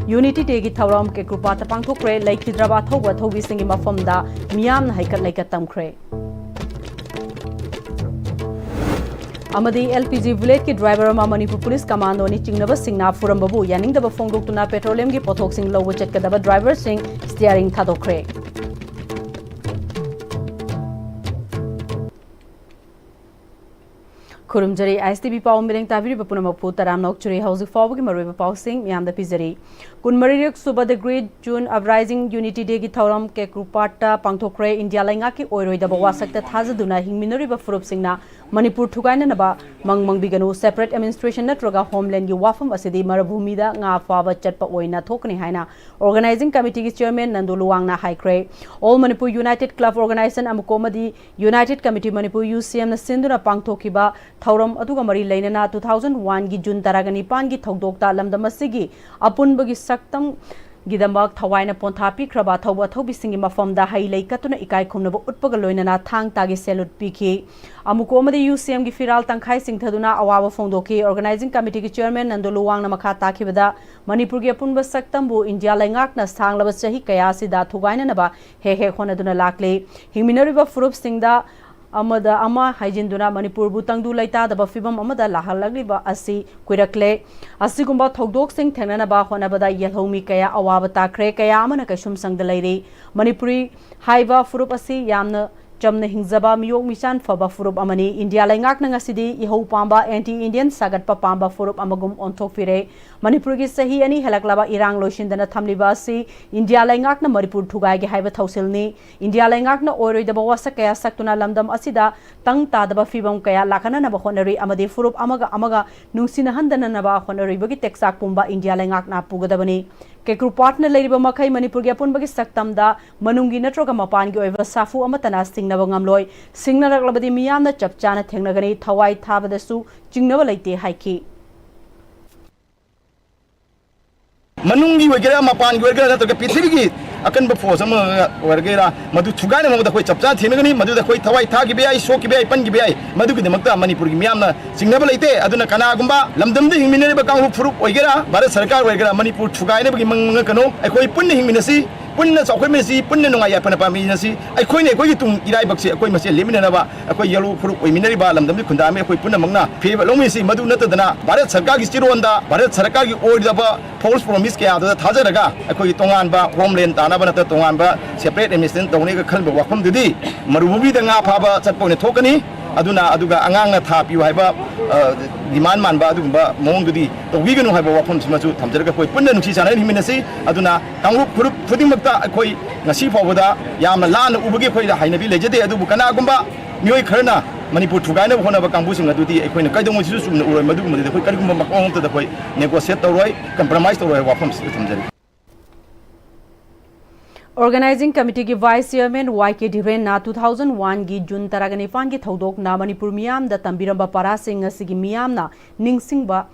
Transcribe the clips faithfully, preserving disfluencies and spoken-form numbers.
Unity Day ꯒꯤ ꯊꯧꯔꯝ ꯀꯦꯀ꯭ꯔꯨꯄꯥꯠꯇ ꯄꯥꯡꯊꯣꯛꯈ꯭ꯔꯦ꯫ ꯂꯩꯈꯤꯗ꯭ꯔꯕ ꯑꯊꯧꯕ ꯑꯊꯧꯕꯤꯁꯤꯡꯒꯤ ꯃꯐꯝꯗ ꯃꯤꯌꯥꯝꯅ ꯍꯩꯀꯠ ꯂꯩꯀꯠ ꯇꯝꯈ꯭ꯔꯦ꯫ ꯑꯃꯗꯤ L P G bullet ꯀꯤ driver ꯑꯃ ꯃꯅꯤꯄꯨꯔ police commando ꯅꯤ ꯆꯤꯡꯅꯕꯁꯤꯡꯅ ꯐꯨꯔꯝꯕꯕꯨ ꯌꯥꯅꯤꯡꯗꯕ ꯐꯣꯡꯗꯣꯛꯇꯨꯅ petroleum ꯒꯤ ꯄꯣꯠꯊꯣꯛꯁꯤꯡ ꯂꯧꯕ ꯆꯠꯀꯗꯕ driver ꯁꯤꯡ steering ꯊꯥꯗꯣꯛꯈ꯭ꯔꯦ꯫ ꯈꯨꯔꯨꯝꯖꯔꯤ, I S T V ꯄꯥꯎ ꯃꯤꯔꯦꯡ ꯇꯥꯕꯤꯔꯤꯕ ꯄꯨꯝꯅꯃꯛꯄꯨ ꯇꯔꯥꯝꯅ ꯑꯣꯛꯆꯔꯤ꯫ ꯍꯧꯖꯤꯛ ꯐꯥꯎꯕꯒꯤ ꯃꯔꯨꯑꯣꯏꯕ ꯄꯥꯎꯁꯤꯡ ꯃꯤꯌꯥꯝꯗ ꯄꯤꯖꯔꯤ꯫ ꯀꯨꯟꯃꯔꯤꯔꯛ ꯁꯨꯕ The Great June Uprising Unity Day ꯒꯤ ꯊꯧꯔꯝ ꯀꯦꯀ꯭ꯔꯨꯄꯥꯠꯇ ꯄꯥꯡꯊꯣꯛꯈ꯭ꯔꯦ꯫ ꯏꯟꯗꯤꯌꯥ ꯂꯩꯉꯥꯛꯀꯤ ꯑꯣꯏꯔꯣꯏꯗꯕ ꯋꯥꯁꯛꯇ ꯊꯥꯖꯗꯨꯅ ꯍꯤꯡꯃꯤꯟꯅꯔꯤꯕ ꯐꯨꯔꯨꯞꯁꯤꯡꯅ ꯃꯅꯤꯄꯨꯔ ꯊꯨꯒꯥꯏꯅꯅꯕ ꯃꯪ ꯃꯪꯕꯤꯒꯅꯨ꯫ Separate administration ꯅꯠꯇ꯭ꯔꯒ homeland ꯒꯤ ꯋꯥꯐꯝ ꯑꯁꯤꯗꯤ ꯃꯔꯚꯨꯃꯤꯗ ꯉꯥ ꯐꯥꯕ ꯆꯠꯄ ꯑꯣꯏꯅ ꯊꯣꯛꯀꯅꯤ ꯍꯥꯏꯅ organizing committee ꯒꯤ chairman ꯅꯟꯗꯨ ꯂꯨꯋꯥꯡꯅ ꯍꯥꯏꯈ꯭ꯔꯦ꯫ All Manipur United Club Organization, ꯑꯃꯨꯀꯣ ꯑꯃꯗꯤ United Committee Manipur, U C M ꯅ ꯁꯤꯟꯗꯨꯅ ꯄꯥꯡꯊꯣꯛꯈꯤꯕ ꯊꯧꯔꯝ ꯑꯗꯨꯒ ꯃꯔꯤ ꯂꯩꯅꯅ two thousand one ꯒꯤ June ꯇꯔꯥꯒ ꯅꯤꯄꯥꯟꯒꯤ ꯊꯧꯗꯣꯛꯇ ꯂꯝꯗꯝ ꯑꯁꯤꯒꯤ ꯑꯄꯨꯟꯕꯒꯤ ꯁꯛꯇꯝꯒꯤꯗꯃꯛ ꯊꯋꯥꯏꯅ ꯄꯣꯟꯊꯥ ꯄꯤꯈ꯭ꯔꯕ ꯑꯊꯧꯕ ꯑꯊꯧꯕꯤꯁꯤꯡꯒꯤ ꯃꯐꯝꯗ ꯍꯩ ꯂꯩ ꯀꯠꯇꯨꯅ ꯏꯀꯥꯏ ꯈꯨꯝꯅꯕ ꯎꯠꯄꯒ ꯂꯣꯏꯅꯅ ꯊꯥꯡ ꯇꯥꯒꯤ salute ꯄꯤꯈꯤ꯫ ꯑꯃꯨꯀꯣ ꯑꯃꯗꯤ U C M ꯒꯤ ꯐꯤꯔꯥꯜ ꯇꯪꯈꯥꯏ ꯆꯤꯡꯊꯗꯨꯅ ꯑꯋꯥꯕ ꯐꯣꯡꯗꯣꯛꯈꯤ꯫ Organizing committee ꯒꯤ chairman ꯅꯟꯗꯨ ꯂꯨꯋꯥꯡꯅ ꯃꯈꯥ ꯇꯥꯈꯤꯕꯗ, ꯃꯅꯤꯄꯨꯔꯒꯤ ꯑꯄꯨꯟꯕ ꯁꯛꯇꯝꯕꯨ ꯏꯟꯗꯤꯌꯥ ꯂꯩꯉꯥꯛꯅ ꯁꯥꯡꯂꯕ ꯆꯍꯤ ꯀꯌꯥ ꯑꯁꯤꯗ ꯊꯨꯒꯥꯏꯅꯅꯕ ꯍꯦꯛ ꯍꯦꯛ ꯍꯣꯠꯅꯗꯨꯅ ꯂꯥꯛꯂꯤ꯫ ꯍꯤꯡꯃꯤꯟꯅꯔꯤꯕ ꯐꯨꯔꯨꯞꯁꯤꯡꯗ ꯑꯃꯗ ꯑꯃ ꯍꯥꯏꯖꯤꯟꯗꯨꯅ ꯃꯅꯤꯄꯨꯔꯕꯨ ꯇꯪꯗꯨ ꯂꯩꯇꯥꯗꯕ ꯐꯤꯕꯝ ꯑꯃꯗ ꯂꯥꯛꯍꯜꯂꯛꯂꯤꯕ ꯑꯁꯤ ꯀꯨꯏꯔꯛꯂꯦ꯫ ꯑꯁꯤꯒꯨꯝꯕ ꯊꯧꯗꯣꯛꯁꯤꯡ ꯊꯦꯡꯅꯅꯕ ꯍꯣꯠꯅꯕꯗ ꯌꯦꯜꯍꯧꯃꯤ ꯀꯌꯥ ꯑꯋꯥꯕ ꯇꯥꯈ꯭ꯔꯦ, ꯀꯌꯥ ꯑꯃꯅ ꯀꯩꯁꯨꯝ ꯁꯪꯗ ꯂꯩꯔꯤ꯫ ꯃꯅꯤꯄꯨꯔꯤ ꯍꯥꯏꯕ ꯐꯨꯔꯨꯞ ꯑꯁꯤ ꯌꯥꯝꯅ ꯆꯝꯅ ꯍꯤꯡꯖꯕ, ꯃꯤꯑꯣꯛ ꯃꯤꯆꯥꯟ ꯐꯕ ꯐꯨꯔꯨꯞ ꯑꯃꯅꯤ꯫ ꯏꯟꯗꯤꯌꯥ ꯂꯩꯉꯥꯛꯅ ꯉꯁꯤꯗꯤ ꯏꯍꯧ ꯄꯥꯝꯕ, anti Indian ꯁꯥꯒꯠꯄ ꯄꯥꯝꯕ ꯐꯨꯔꯨꯞ ꯑꯃꯒꯨꯝ ꯑꯣꯟꯊꯣꯛꯄꯤꯔꯦ꯫ ꯃꯅꯤꯄꯨꯔꯒꯤ ꯆꯍꯤ ꯑꯅꯤ ꯍꯦꯜꯂꯛꯂꯕ ꯏꯔꯥꯡ ꯂꯣꯏꯁꯤꯟꯗꯅ ꯊꯝꯂꯤꯕ ꯑꯁꯤ ꯏꯟꯗꯤꯌꯥ ꯂꯩꯉꯥꯛꯅ ꯃꯅꯤꯄꯨꯔ ꯊꯨꯒꯥꯏꯒꯦ ꯍꯥꯏꯕ ꯊꯧꯁꯤꯜꯅꯤ꯫ ꯏꯟꯗꯤꯌꯥ ꯂꯩꯉꯥꯛꯅ ꯑꯣꯏꯔꯣꯏꯗꯕ ꯋꯥꯁꯛ ꯀꯌꯥ ꯁꯛꯇꯨꯅ ꯂꯝꯗꯝ ꯑꯁꯤꯗ ꯇꯪ ꯇꯥꯗꯕ ꯐꯤꯕꯝ ꯀꯌꯥ ꯂꯥꯛꯍꯟꯅꯅꯕ ꯍꯣꯠꯅꯔꯤ ꯑꯃꯗꯤ ꯐꯨꯔꯨꯞ ꯑꯃꯒ ꯑꯃꯒ ꯅꯨꯡꯁꯤꯅꯍꯟꯗꯅꯅꯕ ꯍꯣꯠꯅꯔꯤꯕꯒꯤ ꯇꯦꯛꯆꯥꯛ ꯄꯨꯝꯕ ꯏꯟꯗꯤꯌꯥ ꯂꯩꯉꯥꯛꯅ ꯄꯨꯒꯗꯕꯅꯤ꯫ ꯀꯦꯀ꯭ꯔꯨꯄꯥꯠꯅ ꯂꯩꯔꯤꯕ ꯃꯈꯩ ꯃꯅꯤꯄꯨꯔꯒꯤ ꯑꯄꯨꯟꯕꯒꯤ ꯁꯛꯇꯝꯗ ꯃꯅꯨꯡꯒꯤ ꯅꯠꯇ꯭ꯔꯒ ꯃꯄꯥꯟꯒꯤ ꯑꯣꯏꯕ ꯁꯥꯐꯨ ꯑꯃꯠꯇꯅ ꯁꯤꯡꯅꯕ ꯉꯝꯂꯣꯏ꯫ ꯁꯤꯡꯅꯔꯛꯂꯕꯗꯤ ꯃꯤꯌꯥꯝꯅ ꯆꯞ ꯆꯥꯅ ꯊꯦꯡꯅꯒꯅꯤ꯫ ꯊꯋꯥꯏ ꯊꯥꯕꯗꯁꯨ ꯆꯤꯡꯅꯕ ꯂꯩꯇꯦ ꯍꯥꯏꯈꯤ꯫ ꯃꯅꯨꯡꯒꯤ ꯑꯣꯏꯒꯦꯔꯥ, ꯃꯄꯥꯟꯒꯤ ꯑꯣꯏꯒꯦꯔꯥ, ꯅꯠꯇ꯭ꯔꯒ ꯄ꯭ꯔꯤꯊꯤꯕꯤꯒꯤ ꯑꯀꯟꯕ ꯐꯣꯔꯁ ꯑꯃ ꯑꯣꯏꯔꯒꯦꯔꯥ, ꯃꯗꯨ ꯊꯨꯒꯥꯏꯅꯕ ꯃꯑꯣꯡꯗ ꯑꯩꯈꯣꯏ ꯆꯞ ꯆꯥꯅ ꯊꯦꯡꯅꯒꯅꯤ꯫ ꯃꯗꯨꯗ ꯑꯩꯈꯣꯏ ꯊꯋꯥꯏ ꯊꯥꯈꯤꯕ ꯌꯥꯏ, ꯁꯣꯛꯈꯤꯕ ꯌꯥꯏ, ꯄꯟꯈꯤꯕ ꯌꯥꯏ, ꯃꯗꯨꯒꯤꯗꯃꯛꯇ ꯃꯅꯤꯄꯨꯔꯒꯤ ꯃꯤꯌꯥꯝꯅ ꯆꯤꯡꯅꯕ ꯂꯩꯇꯦ꯫ ꯑꯗꯨꯅ ꯀꯅꯥꯒꯨꯝꯕ ꯂꯝꯗꯝꯗ ꯍꯤꯡꯃꯤꯟꯅꯔꯤꯕ ꯀꯥꯡꯂꯨꯞ ꯐꯨꯔꯨꯞ ꯑꯣꯏꯒꯦꯔꯥ, ꯚꯥꯔꯠ ꯁꯔꯀꯥꯔ ꯑꯣꯏꯒꯦꯔꯥ, ꯃꯅꯤꯄꯨꯔ ꯊꯨꯒꯥꯏꯅꯕꯒꯤ ꯃꯪ ꯃꯪꯉꯛꯀꯅꯨ꯫ ꯑꯩꯈꯣꯏ ꯄꯨꯟꯅ ꯍꯤꯡꯃꯤꯟꯅꯁꯤ, ꯄꯨꯟꯅ ꯆꯥꯎꯈꯠꯃꯤꯟꯅꯁꯤ, ꯄꯨꯟꯅ ꯅꯨꯡꯉꯥꯏ ꯌꯥꯏꯐꯅ ꯄꯥꯟꯃꯤꯟꯅꯁꯤ꯫ ꯑꯩꯈꯣꯏꯅ ꯑꯩꯈꯣꯏꯒꯤ ꯇꯨꯡ ꯏꯔꯥꯏꯕꯛꯁꯦ ꯑꯩꯈꯣꯏ ꯃꯁꯦꯜ ꯂꯦꯞꯃꯤꯟꯅꯅꯕ ꯑꯩꯈꯣꯏ ꯌꯥꯂꯨ ꯐꯨꯔꯨꯞ ꯑꯣꯏꯃꯤꯟꯅꯔꯤꯕ ꯂꯝꯗꯝꯒꯤ ꯈꯨꯟꯗꯥꯃꯤ ꯑꯩꯈꯣꯏ ꯄꯨꯝꯅꯃꯛꯅ ꯐꯤꯔꯦꯞ ꯂꯧꯃꯤꯟꯅꯁꯤ꯫ ꯃꯗꯨ ꯅꯠꯇꯗꯅ ꯚꯥꯔꯠ ꯁꯔꯀꯥꯔꯒꯤ ꯆꯤꯔꯣꯟꯗ, ꯚꯥꯔꯠ ꯁꯔꯀꯥꯔꯒꯤ ꯑꯣꯏꯗꯕ ꯐꯣꯜꯁ ꯄ꯭ꯔꯣꯃꯤꯁ ꯀꯌꯥꯗꯨꯗ ꯊꯥꯖꯔꯒ ꯑꯩꯈꯣꯏꯒꯤ ꯇꯣꯉꯥꯟꯕ ꯍꯣꯝꯂꯦꯟ ꯇꯥꯅꯕ ꯅꯠꯇ꯭ꯔꯒ ꯇꯣꯉꯥꯟꯕ ꯁꯦꯄꯔꯦꯠ ꯑꯦꯗꯃꯤꯅꯤꯁꯇ꯭ꯔꯦꯁꯟ ꯇꯧꯅꯤꯒ ꯈꯟꯕ ꯋꯥꯐꯝꯗꯨꯗꯤ ꯃꯔꯨꯚꯨꯃꯤꯗ ꯉꯥ ꯐꯥꯕ ꯆꯠꯄ ꯑꯣꯏꯅ ꯊꯣꯛꯀꯅꯤ꯫ ꯑꯗꯨꯅ ꯑꯗꯨꯒ ꯑꯉꯥꯡꯅ ꯊꯥ ꯄꯤꯌꯨ ꯍꯥꯏꯕ, ꯑ, ꯗꯤꯃꯥꯟ ꯃꯥꯟꯕ ꯑꯗꯨꯒꯨꯝꯕ ꯃꯑꯣꯡꯗꯨꯗꯤ ꯇꯧꯕꯤꯒꯅꯨ ꯍꯥꯏꯕ ꯋꯥꯐꯝꯁꯤꯃꯁꯨ ꯊꯝꯖꯔꯒ ꯑꯩꯈꯣꯏ ꯄꯨꯟꯅ ꯅꯨꯡꯁꯤ ꯆꯥꯟꯅꯅ ꯍꯤꯡꯃꯤꯟꯅꯁꯤ꯫ ꯑꯗꯨꯅ ꯀꯥꯡꯂꯨꯞ ꯐꯨꯔꯨꯞ ꯈꯨꯗꯤꯡꯃꯛꯇ ꯑꯩꯈꯣꯏ ꯉꯁꯤ ꯐꯥꯎꯕꯗ ꯌꯥꯝꯅ ꯂꯥꯟꯅ ꯎꯕꯒꯤ ꯑꯩꯈꯣꯏꯗ ꯍꯩꯅꯕꯤ ꯂꯩꯖꯗꯦ꯫ ꯑꯗꯨꯕꯨ ꯀꯅꯥꯒꯨꯝꯕ ꯃꯤꯑꯣꯏ ꯈꯔꯅ ꯃꯅꯤꯄꯨꯔ ꯊꯨꯒꯥꯏꯅꯕ ꯍꯣꯠꯅꯕ ꯀꯥꯡꯕꯨꯁꯤꯡ ꯑꯗꯨꯗꯤ ꯑꯩꯈꯣꯏꯅ ꯀꯩꯗꯧꯉꯩꯗꯁꯨ ꯆꯨꯝꯅ ꯎꯔꯣꯏ꯫ ꯃꯗꯨꯒꯨꯝꯕꯗꯨꯗꯤ ꯑꯩꯈꯣꯏ ꯀꯔꯤꯒꯨꯝꯕ ꯃꯑꯣꯡ ꯑꯃꯠꯇꯗ ꯑꯩꯈꯣꯏ ꯅꯦꯒꯣꯁꯤꯌꯦꯠ ꯇꯧꯔꯣꯏ, ꯀꯝꯄ꯭ꯔꯣꯃꯥꯏꯁ ꯇꯧꯔꯣꯏ ꯍꯥꯏꯕ ꯋꯥꯐꯝꯁꯤꯗ ꯊꯝꯖꯔꯤ꯫ Organizing Committeeꯒꯤ Vice Chairman ꯋꯥꯏ ꯀꯦ ꯙꯤꯔꯦꯟꯅ two thousand oneꯒꯤ June ꯇꯔꯥꯒ ꯅꯤꯄꯥꯟꯒꯤ ꯊꯧꯗꯣꯛꯅ ꯃꯅꯤꯄꯨꯔ ꯃꯤꯌꯥꯝꯗ ꯇꯝꯕꯤꯔꯝꯕ ꯄꯔꯥꯁꯤꯡ ꯉꯁꯤꯒꯤ ꯃꯤꯌꯥꯝꯅ ꯅꯤꯡꯁꯤꯡꯕ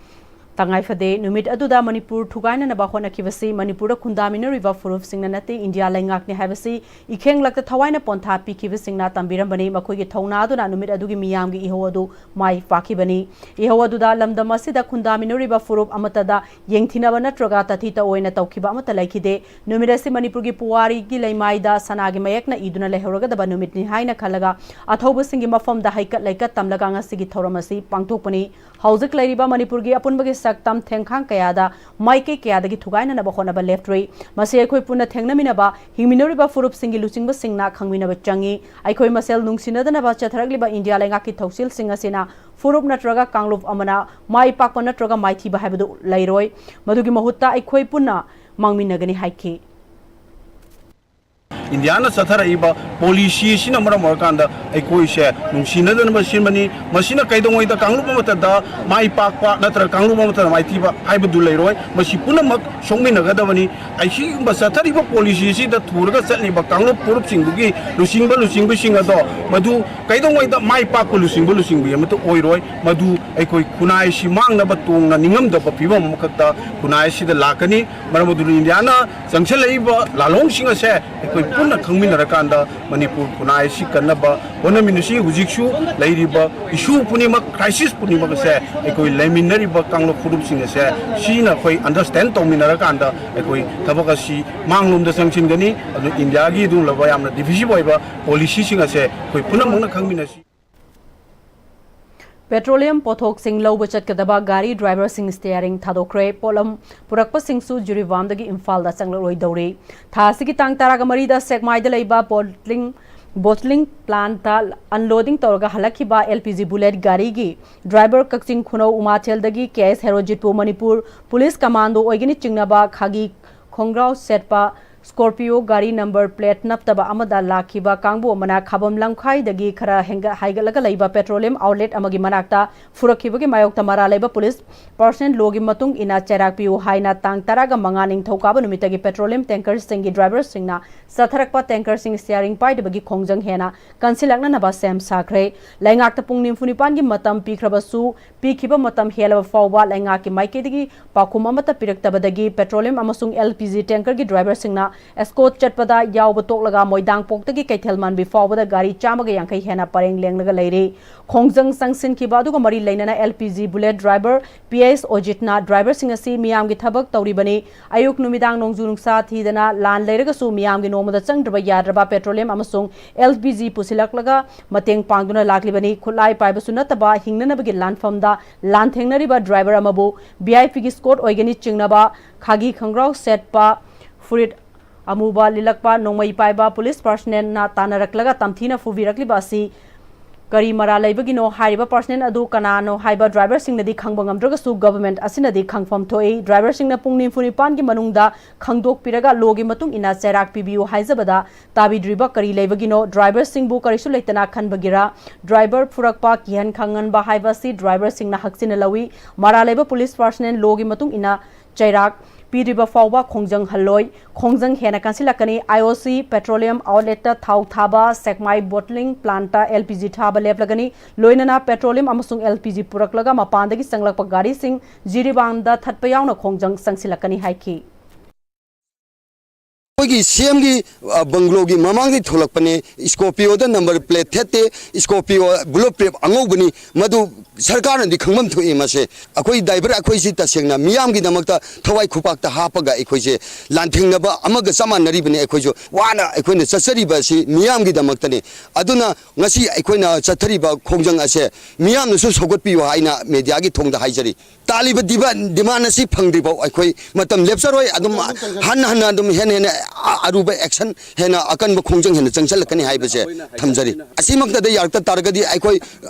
ꯇꯉꯥꯏꯐꯗꯦ꯫ ꯅꯨꯃꯤꯠ ꯑꯗꯨꯗ ꯃꯅꯤꯄꯨꯔ ꯊꯨꯒꯥꯏꯅꯅꯕ ꯍꯣꯠꯅꯈꯤꯕꯁꯤ ꯃꯅꯤꯄꯨꯔꯗ ꯈꯨꯟꯗꯥꯃꯤꯟꯅꯔꯤꯕ ꯐꯨꯔꯨꯞꯁꯤꯡꯅ ꯅꯠꯇꯦ, ꯏꯟꯗꯤꯌꯥ ꯂꯩꯉꯥꯛꯅꯤ ꯍꯥꯏꯕꯁꯤ ꯏꯈꯦꯡꯂꯛꯇ ꯊꯋꯥꯏꯅ ꯄꯣꯟꯊꯥ ꯄꯤꯈꯤꯕꯁꯤꯡꯅ ꯇꯝꯕꯤꯔꯝꯕꯅꯤ꯫ ꯃꯈꯣꯏꯒꯤ ꯊꯧꯅꯥ ꯑꯗꯨꯅ ꯅꯨꯃꯤꯠ ꯑꯗꯨꯒꯤ ꯃꯤꯌꯥꯝꯒꯤ ꯏꯍꯧ ꯑꯗꯨ ꯃꯥꯏ ꯄꯥꯛꯈꯤꯕꯅꯤ꯫ ꯏꯍꯧ ꯑꯗꯨꯗ ꯂꯝꯗꯝ ꯑꯁꯤꯗ ꯈꯨꯟꯗꯥꯃꯤꯟꯅꯔꯤꯕ ꯐꯨꯔꯨꯞ ꯑꯃꯠꯇꯗ ꯌꯦꯡꯊꯤꯅꯕ ꯅꯠꯇ꯭ꯔꯒ ꯇꯥꯊꯤ ꯇꯑꯣꯏꯅ ꯇꯧꯈꯤꯕ ꯑꯃꯠꯇ ꯂꯩꯈꯤꯗꯦ꯫ ꯅꯨꯃꯤꯠ ꯑꯁꯤ ꯃꯅꯤꯄꯨꯔꯒꯤ ꯄꯨꯋꯥꯔꯤꯒꯤ ꯂꯩꯃꯥꯏꯗ ꯁꯅꯥꯒꯤ ꯃꯌꯦꯛꯅ ꯏꯗꯨꯅ ꯂꯩꯍꯧꯔꯒꯗꯕ ꯅꯨꯃꯤꯠꯅꯤ ꯍꯥꯏꯅ ꯈꯜꯂꯒ ꯑꯊꯧꯕꯁꯤꯡꯒꯤ ꯃꯐꯝꯗ ꯍꯩꯀꯠ ꯂꯩꯀꯠ ꯇꯝꯂꯒ ꯉꯁꯤꯒꯤ ꯊꯧꯔꯝ ꯑꯁꯤ ꯄꯥꯡꯊꯣꯛꯄꯅꯤ꯫ ꯍꯧꯖꯤꯛ ꯂꯩꯔꯤꯕ ꯃꯅꯤꯄꯨꯔꯒꯤ ꯑꯄꯨꯟꯕꯒꯤ ꯁꯛꯇꯝ ꯊꯦꯡꯈꯥꯡ ꯀꯌꯥꯗ ꯃꯥꯏꯀꯩ ꯀꯌꯥꯗꯒꯤ ꯊꯨꯒꯥꯏꯅꯅꯕ ꯍꯣꯠꯅꯕ ꯂꯦꯞꯇ꯭ꯔꯤ꯫ ꯃꯁꯤ ꯑꯩꯈꯣꯏ ꯄꯨꯟꯅ ꯊꯦꯡꯅꯃꯤꯟꯅꯕ, ꯍꯤꯡꯃꯤꯟꯅꯔꯤꯕ ꯐꯨꯔꯨꯞꯁꯤꯡꯒꯤ ꯂꯨꯆꯤꯡꯕꯁꯤꯡꯅ ꯈꯪꯃꯤꯟꯅꯕ ꯆꯪꯏ꯫ ꯑꯩꯈꯣꯏ ꯃꯁꯦꯜ ꯅꯨꯡꯁꯤꯅꯗꯅꯕ ꯆꯠꯊꯔꯛꯂꯤꯕ ꯏꯟꯗꯤꯌꯥ ꯂꯩꯉꯥꯛꯀꯤ ꯊꯧꯁꯤꯜꯁꯤꯡ ꯑꯁꯤꯅ ꯐꯨꯔꯨꯞ ꯅꯠꯇ꯭ꯔꯒ ꯀꯥꯡꯂꯨꯞ ꯑꯃꯅ ꯃꯥꯏ ꯄꯥꯛꯄ ꯅꯠꯇ꯭ꯔꯒ ꯃꯥꯏꯊꯤꯕ ꯍꯥꯏꯕꯗꯨ ꯂꯩꯔꯣꯏ꯫ ꯃꯗꯨꯒꯤ ꯃꯍꯨꯠꯇ ꯑꯩꯈꯣꯏ ꯄꯨꯟꯅ ꯃꯥꯡꯃꯤꯟꯅꯒꯅꯤ ꯍꯥꯏꯈꯤ꯫ ꯏꯟꯗꯤꯌꯥꯅ ꯆꯠꯊꯔꯛꯏꯕ ꯄꯣꯂꯤꯁꯤ ꯑꯁꯤꯅ ꯃꯔꯝ ꯑꯣꯏꯔꯀꯥꯟꯗ ꯑꯩꯈꯣꯏꯁꯦ ꯅꯨꯡꯁꯤꯅꯗꯅꯕ ꯁꯤꯟꯕꯅꯤ꯫ ꯃꯁꯤꯅ ꯀꯩꯗꯧꯉꯩꯗ ꯀꯥꯡꯂꯨꯞ ꯑꯃꯠꯇꯗ ꯃꯥꯏ ꯄꯥꯛꯄ ꯅꯠꯇ꯭ꯔꯒ ꯀꯥꯡꯂꯨꯞ ꯑꯃꯠꯇꯗ ꯃꯥꯏꯊꯤꯕ ꯍꯥꯏꯕꯗꯨ ꯂꯩꯔꯣꯏ꯫ ꯃꯁꯤ ꯄꯨꯝꯅꯃꯛ ꯁꯣꯛꯃꯤꯟꯅꯒꯗꯕꯅꯤ꯫ ꯑꯁꯤꯒꯨꯝꯕ ꯆꯠꯊꯔꯤꯕ ꯄꯣꯂꯤꯁꯤ ꯑꯁꯤꯗ ꯊꯨꯔꯒ ꯆꯠꯂꯤꯕ ꯀꯥꯡꯂꯨꯞ ꯐꯨꯔꯨꯞꯁꯤꯡꯗꯨꯒꯤ ꯂꯨꯆꯤꯡꯕ ꯂꯨꯆꯤꯡꯕꯁꯤꯡ ꯑꯗꯣ ꯃꯗꯨ ꯀꯩꯗꯧꯉꯩꯗ ꯃꯥꯏ ꯄꯥꯛꯄ ꯂꯨꯆꯤꯡꯕ ꯂꯨꯆꯤꯡꯕꯤ ꯑꯃꯠꯇ ꯑꯣꯏꯔꯣꯏ꯫ ꯃꯗꯨ ꯑꯩꯈꯣꯏ ꯈꯨꯟꯅꯥꯏ ꯑꯁꯤ ꯃꯥꯡꯅꯕ ꯇꯣꯡꯅ ꯅꯤꯡꯉꯝꯗꯕ ꯐꯤꯕꯝ ꯑꯃꯈꯛꯇ ꯈꯨꯟꯅꯥꯏ ꯑꯁꯤꯗ ꯂꯥꯛꯀꯅꯤ꯫ ꯃꯔꯝ ꯑꯗꯨꯅ ꯏꯟꯗꯤꯌꯥꯅ ꯆꯪꯁꯤꯜꯂꯛꯏꯕ ꯂꯥꯜꯍꯧꯁꯤꯡ ꯑꯁꯦ ꯑꯩꯈꯣꯏ ꯄꯨꯟꯅ ꯈꯪꯃꯤꯟꯅꯔꯀꯥꯟꯗ ꯃꯅꯤꯄꯨꯔ ꯈꯨꯟꯅꯥꯏ ꯑꯁꯤ ꯀꯟꯅꯕ ꯍꯣꯠꯅꯃꯤꯟꯅꯁꯤ꯫ ꯍꯧꯖꯤꯛꯁꯨ ꯂꯩꯔꯤꯕ ꯏꯁꯨ ꯄꯨꯝꯅꯃꯛ, ꯀ꯭ꯔꯥꯏꯁꯤꯁ ꯄꯨꯝꯅꯃꯛ ꯑꯁꯦ ꯑꯩꯈꯣꯏ ꯂꯩꯃꯤꯟꯅꯔꯤꯕ ꯀꯥꯡꯂꯨꯞ ꯐꯨꯔꯨꯞꯁꯤꯡ ꯑꯁꯦ ꯁꯤꯅ ꯑꯩꯈꯣꯏ ꯑꯟꯗꯔꯁꯇꯦꯟ ꯇꯧꯃꯤꯟꯅꯔꯀꯥꯟꯗ ꯑꯩꯈꯣꯏ ꯊꯕꯛ ꯑꯁꯤ ꯃꯥꯡꯂꯣꯝꯗ ꯆꯪꯁꯤꯟꯒꯅꯤ꯫ ꯑꯗꯨ ꯏꯟꯗꯤꯌꯥꯒꯤ ꯑꯗꯨꯒꯨꯝꯂꯕ ꯌꯥꯝꯅ ꯗꯤꯚꯤꯖꯤꯚ ꯑꯣꯏꯕ ꯄꯣꯂꯤꯁꯤꯁꯤꯡ ꯑꯁꯦ ꯑꯩꯈꯣꯏ ꯄꯨꯝꯅꯃꯛꯅ ꯈꯪꯃꯤꯟꯅꯁꯤ꯫ ꯄꯦꯇ꯭ꯔꯣꯂꯤꯌꯝ ꯄꯣꯠꯊꯣꯛꯁꯤꯡ ꯂꯧꯕ ꯆꯠꯀꯗꯕ ꯒꯥꯔꯤ ꯗ꯭ꯔꯥꯏꯚꯔꯁꯤꯡ ꯁ꯭ꯇꯤꯌꯥꯔꯤꯡ ꯊꯥꯗꯣꯛꯈ꯭ꯔꯦ꯫ ꯄꯣꯠꯂꯝ ꯄꯨꯔꯛꯄꯁꯤꯡꯁꯨ ꯖꯤꯔꯤꯕꯥꯝꯗꯒꯤ ꯏꯝꯐꯥꯜꯗ ꯆꯪꯂꯛꯂꯣꯏꯗꯧꯔꯤ꯫ ꯊꯥ ꯑꯁꯤꯒꯤ ꯇꯥꯡ ꯇꯔꯥꯒ ꯃꯔꯤꯗ ꯁꯦꯛꯃꯥꯏꯗ ꯂꯩꯕ ꯕꯣꯇ꯭ꯂꯤꯡ ꯕꯣꯇ꯭ꯂꯤꯡ ꯄ꯭ꯂꯥꯟꯠꯇ ꯑꯟꯂꯣꯗꯤꯡ ꯇꯧꯔꯒ ꯍꯜꯂꯛꯈꯤꯕ ꯑꯦꯜ ꯄꯤ ꯖꯤ ꯕꯨꯂꯦꯠ ꯒꯥꯔꯤꯒꯤ ꯗ꯭ꯔꯥꯏꯚꯔ ꯀꯛꯆꯤꯡ ꯈꯨꯅꯧ ꯎꯃꯥꯊꯦꯜꯗꯒꯤ ꯀꯦ ꯑꯦꯁ ꯍꯦꯔꯣꯖꯤꯠꯄꯨ ꯃꯅꯤꯄꯨꯔ ꯄꯨꯂꯤꯁ ꯀꯃꯥꯟꯗꯣ ꯑꯣꯏꯒꯅꯤ ꯆꯤꯡꯅꯕ ꯈꯥꯒꯤ ꯈꯣꯡꯒ꯭ꯔꯥꯎ ꯁꯦꯠꯄ ꯁ꯭ꯀꯣꯔꯄꯤꯌꯣ ꯒꯥꯔꯤ ꯅꯝꯕꯔ ꯄ꯭ꯂꯦꯠ ꯅꯞꯇꯕ ꯑꯃꯗ ꯂꯥꯛꯈꯤꯕ ꯀꯥꯡꯕꯨ ꯑꯃꯅ ꯈꯥꯕꯝ ꯂꯝꯈꯥꯏꯗꯒꯤ ꯈꯔ ꯍꯦꯟꯒꯠ-, ꯍꯥꯏꯒꯠꯂꯒ ꯂꯩꯕ ꯄꯦꯇ꯭ꯔꯣꯂꯤꯌꯝ ꯑꯥꯎꯠꯂꯦꯠ ꯑꯃꯒꯤ ꯃꯅꯥꯛꯇ ꯐꯨꯔꯛꯈꯤꯕꯒꯤ ꯃꯥꯌꯣꯛꯇ ꯃꯔꯥꯜ ꯂꯩꯕ ꯄꯨꯂꯤꯁ ꯄꯥꯔꯁꯅꯦꯜ ꯂꯣꯒꯤ ꯃꯇꯨꯡ ꯏꯟꯅ ꯆꯩꯔꯥꯛ ꯄꯤꯌꯨ ꯍꯥꯏꯅ ꯇꯥꯡ ꯇꯔꯥꯒ ꯃꯉꯥ ꯅꯤꯡꯊꯧꯀꯥꯕ ꯅꯨꯃꯤꯠꯇꯒꯤ ꯄꯦꯇ꯭ꯔꯣꯂꯤꯌꯝ ꯇꯦꯡꯀꯔꯁꯤꯡꯒꯤ ꯗ꯭ꯔꯥꯏꯚꯔꯁꯤꯡꯅ ꯆꯠꯊꯔꯛꯄ ꯇꯦꯡꯀꯔꯁꯤꯡ ꯁ꯭ꯇꯤꯌꯥꯔꯤꯡ ꯄꯥꯏꯗꯕꯒꯤ ꯈꯣꯡꯖꯪ ꯍꯦꯟꯅ ꯀꯟꯁꯤꯜꯂꯛꯅꯅꯕ ꯁꯦꯝ ꯁꯥꯈ꯭ꯔꯦ꯫ ꯂꯩꯉꯥꯛꯇ ꯄꯨꯡ ꯅꯤꯐꯨ ꯅꯤꯄꯥꯟꯒꯤ ꯃꯇꯝ ꯄꯤꯈ꯭ꯔꯕꯁꯨ, ꯄꯤꯈꯤꯕ ꯃꯇꯝ ꯍꯦꯜꯂꯕ ꯐꯥꯎꯕ ꯂꯩꯉꯥꯛꯀꯤ ꯃꯥꯏꯀꯩꯗꯒꯤ ꯄꯥꯎꯈꯨꯝ ꯑꯃꯠꯇ ꯄꯤꯔꯛꯇꯕꯗꯒꯤ ꯄꯦꯇ꯭ꯔꯣꯂꯤꯌꯝ ꯑꯃꯁꯨꯡ ꯑꯦꯜ ꯄꯤ ꯖꯤ ꯇꯦꯡꯀꯔꯒꯤ ꯗ꯭ꯔꯥꯏꯚꯔꯁꯤꯡꯅ ꯑꯦꯁꯀꯣꯔꯠ ꯆꯠꯄꯗ ꯌꯥꯎꯕ ꯇꯣꯛꯂꯒ ꯃꯣꯏꯗꯥꯡꯄꯣꯛꯇꯒꯤ ꯀꯩꯊꯦꯜ ꯃꯥꯟꯕꯤ ꯐꯥꯎꯕꯗ ꯒꯥꯔꯤ ꯆꯥꯝꯃꯒ ꯌꯥꯡꯈꯩ ꯍꯦꯟꯅ ꯄꯔꯦꯡ ꯂꯦꯡꯂꯒ ꯂꯩꯔꯤ꯫ ꯈꯣꯡꯖꯪ ꯆꯪꯁꯤꯟꯈꯤꯕ ꯑꯗꯨꯒ ꯃꯔꯤ ꯂꯩꯅꯅ L P G bullet driver P S ꯑꯣꯖꯤꯠꯅ ꯗ꯭ꯔꯥꯏꯚꯔꯁꯤꯡ ꯑꯁꯤ ꯃꯤꯌꯥꯝꯒꯤ ꯊꯕꯛ ꯇꯧꯔꯤꯕꯅꯤ, ꯑꯌꯨꯛ ꯅꯨꯃꯤꯗꯥꯡ ꯅꯣꯡꯖꯨ ꯅꯨꯡꯁꯥ ꯊꯤꯗꯅ ꯂꯥꯟ ꯂꯩꯔꯒꯁꯨ ꯃꯤꯌꯥꯝꯒꯤ ꯅꯣꯡꯃꯗ ꯆꯪꯗ꯭ꯔꯕ ꯌꯥꯗ꯭ꯔꯕ ꯄꯦꯇ꯭ꯔꯣꯂꯤꯌꯝ ꯑꯃꯁꯨꯡ ꯑꯦꯜ ꯄꯤ ꯖꯤ ꯄꯨꯁꯤꯜꯂꯛꯂꯒ ꯃꯇꯦꯡ ꯄꯥꯡꯗꯨꯅ ꯂꯥꯛꯂꯤꯕꯅꯤ꯫ ꯈꯨꯠꯂꯥꯏ ꯄꯥꯏꯕꯁꯨ ꯅꯠꯇꯕ ꯍꯤꯡꯅꯅꯕꯒꯤ ꯂꯥꯟꯐꯝꯗ ꯂꯥꯟꯊꯦꯡꯅꯔꯤꯕ ꯗ꯭ꯔꯥꯏꯚꯔ ꯑꯃꯕꯨ ꯚꯤ ꯑꯥꯏ ꯄꯤꯒꯤ ꯁ꯭ꯀꯣꯠ ꯑꯣꯏꯒꯅꯤ ꯆꯤꯡꯅꯕ ꯈꯥꯒꯤ ꯈꯣꯡꯒ꯭ꯔꯥꯎ ꯁꯦꯠꯄ, ꯐꯨꯔꯤꯠ ꯑꯃꯨꯕ ꯂꯤꯠꯂꯛꯄ ꯅꯣꯡꯃꯩ ꯄꯥꯏꯕ ꯄꯨꯂꯤꯁ ꯄꯥꯔꯁꯅꯦꯜꯅ ꯇꯥꯟꯅꯔꯛꯂꯒ ꯇꯝꯊꯤꯅ ꯐꯨꯕꯤꯔꯛꯂꯤꯕ ꯑꯁꯤ ꯀꯔꯤ ꯃꯔꯥꯜ ꯂꯩꯕꯒꯤꯅꯣ ꯍꯥꯏꯔꯤꯕ ꯄꯥꯔꯁꯅꯦꯜ ꯑꯗꯨ ꯀꯅꯥꯅꯣ ꯍꯥꯏꯕ ꯗ꯭ꯔꯥꯏꯚꯔꯁꯤꯡꯅꯗꯤ ꯈꯪꯕ ꯉꯝꯗ꯭ꯔꯒꯁꯨ, ꯒꯚꯔꯟꯃꯦꯟꯠ ꯑꯁꯤꯅꯗꯤ ꯈꯪꯐꯝ ꯊꯣꯛꯏ꯫ ꯗ꯭ꯔꯥꯏꯚꯔꯁꯤꯡꯅ ꯄꯨꯡ ꯅꯤꯐꯨ ꯅꯤꯄꯥꯟꯒꯤ ꯃꯅꯨꯡꯗ ꯈꯪꯗꯣꯛꯄꯤꯔꯒ ꯂꯣꯒꯤ ꯃꯇꯨꯡ ꯏꯟꯅ ꯆꯩꯔꯥꯛ ꯄꯤꯕꯤꯌꯨ ꯍꯥꯏꯖꯕꯗ ꯇꯥꯕꯤꯗ꯭ꯔꯤꯕ ꯀꯔꯤ ꯂꯩꯕꯒꯤꯅꯣ? ꯗ꯭ꯔꯥꯏꯚꯔꯁꯤꯡꯕꯨ ꯀꯔꯤꯁꯨ ꯂꯩꯇꯅ ꯈꯟꯕꯒꯤꯔ? ꯗ꯭ꯔꯥꯏꯚꯔ ꯐꯨꯔꯛꯄ, ꯀꯤꯍꯟ ꯈꯪꯍꯟꯕ ꯍꯥꯏꯕ ꯑꯁꯤ ꯗ꯭ꯔꯥꯏꯚꯔꯁꯤꯡꯅ ꯍꯛꯆꯤꯟꯅ ꯂꯧꯏ꯫ ꯃꯔꯥꯜ ꯂꯩꯕ ꯄꯨꯂꯤꯁ ꯄꯥꯔꯁꯅꯦꯜ ꯂꯣꯒꯤ ꯃꯇꯨꯡ ꯏꯟꯅ ꯆꯩꯔꯥꯛ ꯄꯤꯗ꯭ꯔꯤꯕ ꯐꯥꯎꯕ ꯈꯣꯡꯖꯪ ꯍꯜꯂꯣꯏ꯫ ꯈꯣꯡꯖꯪ ꯍꯦꯟꯅ ꯀꯟꯁꯤꯜꯂꯛꯀꯅꯤ꯫ ꯑꯥꯏ ꯑꯣ ꯁꯤ ꯄꯦꯇ꯭ꯔꯣꯂꯤꯌꯝ ꯑꯥꯎꯠꯂꯦꯠꯇ ꯊꯥꯎ ꯊꯥꯕ, ꯁꯦꯛꯃꯥꯏ ꯕꯣꯇꯂꯤꯡ ꯄ꯭ꯂꯥꯟꯠꯇ ꯑꯦꯜ ꯄꯤ ꯖꯤ ꯊꯥꯕ ꯂꯦꯞꯂꯒꯅꯤ꯫ ꯂꯣꯏꯅꯅ ꯄꯦꯇ꯭ꯔꯣꯂꯤꯌꯝ ꯑꯃꯁꯨꯡ ꯑꯦꯜ ꯄꯤ ꯖꯤ ꯄꯨꯔꯛꯂꯒ ꯃꯄꯥꯟꯗꯒꯤ ꯆꯪꯂꯛꯄ ꯒꯥꯔꯤꯁꯤꯡ ꯖꯤꯔꯤꯕꯥꯝꯗ ꯊꯠꯄ ꯌꯥꯎꯅ ꯈꯣꯡꯖꯪ ꯆꯪꯁꯤꯜꯂꯛꯀꯅꯤ ꯍꯥꯏꯈꯤ꯫ ꯑꯩꯈꯣꯏꯒꯤ ꯁꯤ ꯑꯦꯝꯒꯤ, ꯑ, ꯕꯪꯒ꯭ꯂꯣꯒꯤ ꯃꯃꯥꯡꯗꯒꯤ ꯊꯣꯛꯂꯛꯄꯅꯦ꯫ ꯁ꯭ꯀꯣꯔꯄꯤꯌꯣꯗ ꯅꯝꯕꯔ ꯄ꯭ꯂꯦꯠ ꯊꯦꯠꯇꯦ, ꯁ꯭ꯀꯣꯔꯄꯤꯌꯣ ꯕ꯭ꯂꯨ ꯄ꯭ꯔꯦꯞ ꯑꯉꯧꯕꯅꯤ꯫ ꯃꯗꯨ ꯁꯔꯀꯥꯔꯅꯗꯤ ꯈꯪꯐꯝ ꯊꯣꯛꯏ꯫ ꯃꯁꯦ ꯑꯩꯈꯣꯏ ꯗ꯭ꯔꯥꯏꯚꯔ ꯑꯩꯈꯣꯏꯁꯤ ꯇꯁꯦꯡꯅ ꯃꯤꯌꯥꯝꯒꯤꯗꯃꯛꯇ ꯊꯋꯥꯏ ꯈꯨꯄꯥꯛꯇ ꯍꯥꯞꯄꯒ ꯑꯩꯈꯣꯏꯁꯦ ꯂꯥꯟꯊꯦꯡꯅꯕ ꯑꯃꯒ ꯆꯞ ꯃꯥꯟꯅꯔꯤꯕꯅꯤ꯫ ꯑꯩꯈꯣꯏꯁꯨ ꯋꯥꯅ ꯑꯩꯈꯣꯏꯅ ꯆꯠꯆꯔꯤꯕ ꯑꯁꯤ ꯃꯤꯌꯥꯝꯒꯤꯗꯃꯛꯇꯅꯤ꯫ ꯑꯗꯨꯅ ꯉꯁꯤ ꯑꯩꯈꯣꯏꯅ ꯆꯠꯊꯔꯤꯕ ꯈꯣꯡꯖꯪ ꯑꯁꯦ ꯃꯤꯌꯥꯝꯅꯁꯨ ꯁꯧꯒꯠꯄꯤꯌꯨ ꯍꯥꯏꯅ ꯃꯦꯗꯤꯌꯥꯒꯤ ꯊꯣꯡꯗ ꯍꯥꯏꯖꯔꯤ꯫ ꯇꯥꯜꯂꯤꯕ ꯗꯤꯃꯥꯟ, ꯗꯤꯃꯥꯟ ꯑꯁꯤ ꯐꯪꯗ꯭ꯔꯤꯐꯥꯎ ꯑꯩꯈꯣꯏ ꯃꯇꯝ ꯂꯦꯞꯆꯔꯣꯏ꯫ ꯑꯗꯨꯝ ꯍꯟꯅ ꯍꯟꯅ ꯑꯗꯨꯝ ꯍꯦꯟꯅ ꯍꯦꯟꯅ ꯑ-, ꯑꯔꯨꯕ ꯑꯦꯛꯁꯟ, ꯍꯦꯟꯅ ꯑꯀꯟꯕ ꯈꯣꯡꯖꯪ ꯍꯦꯟꯅ ꯆꯪꯁꯤꯜꯂꯛꯀꯅꯤ ꯍꯥꯏꯕꯁꯦ ꯊꯝꯖꯔꯤ꯫ ꯑꯁꯤꯃꯛꯇꯗ ꯌꯥꯔꯛꯇ ꯇꯥꯔꯒꯗꯤ ꯑꯩꯈꯣꯏ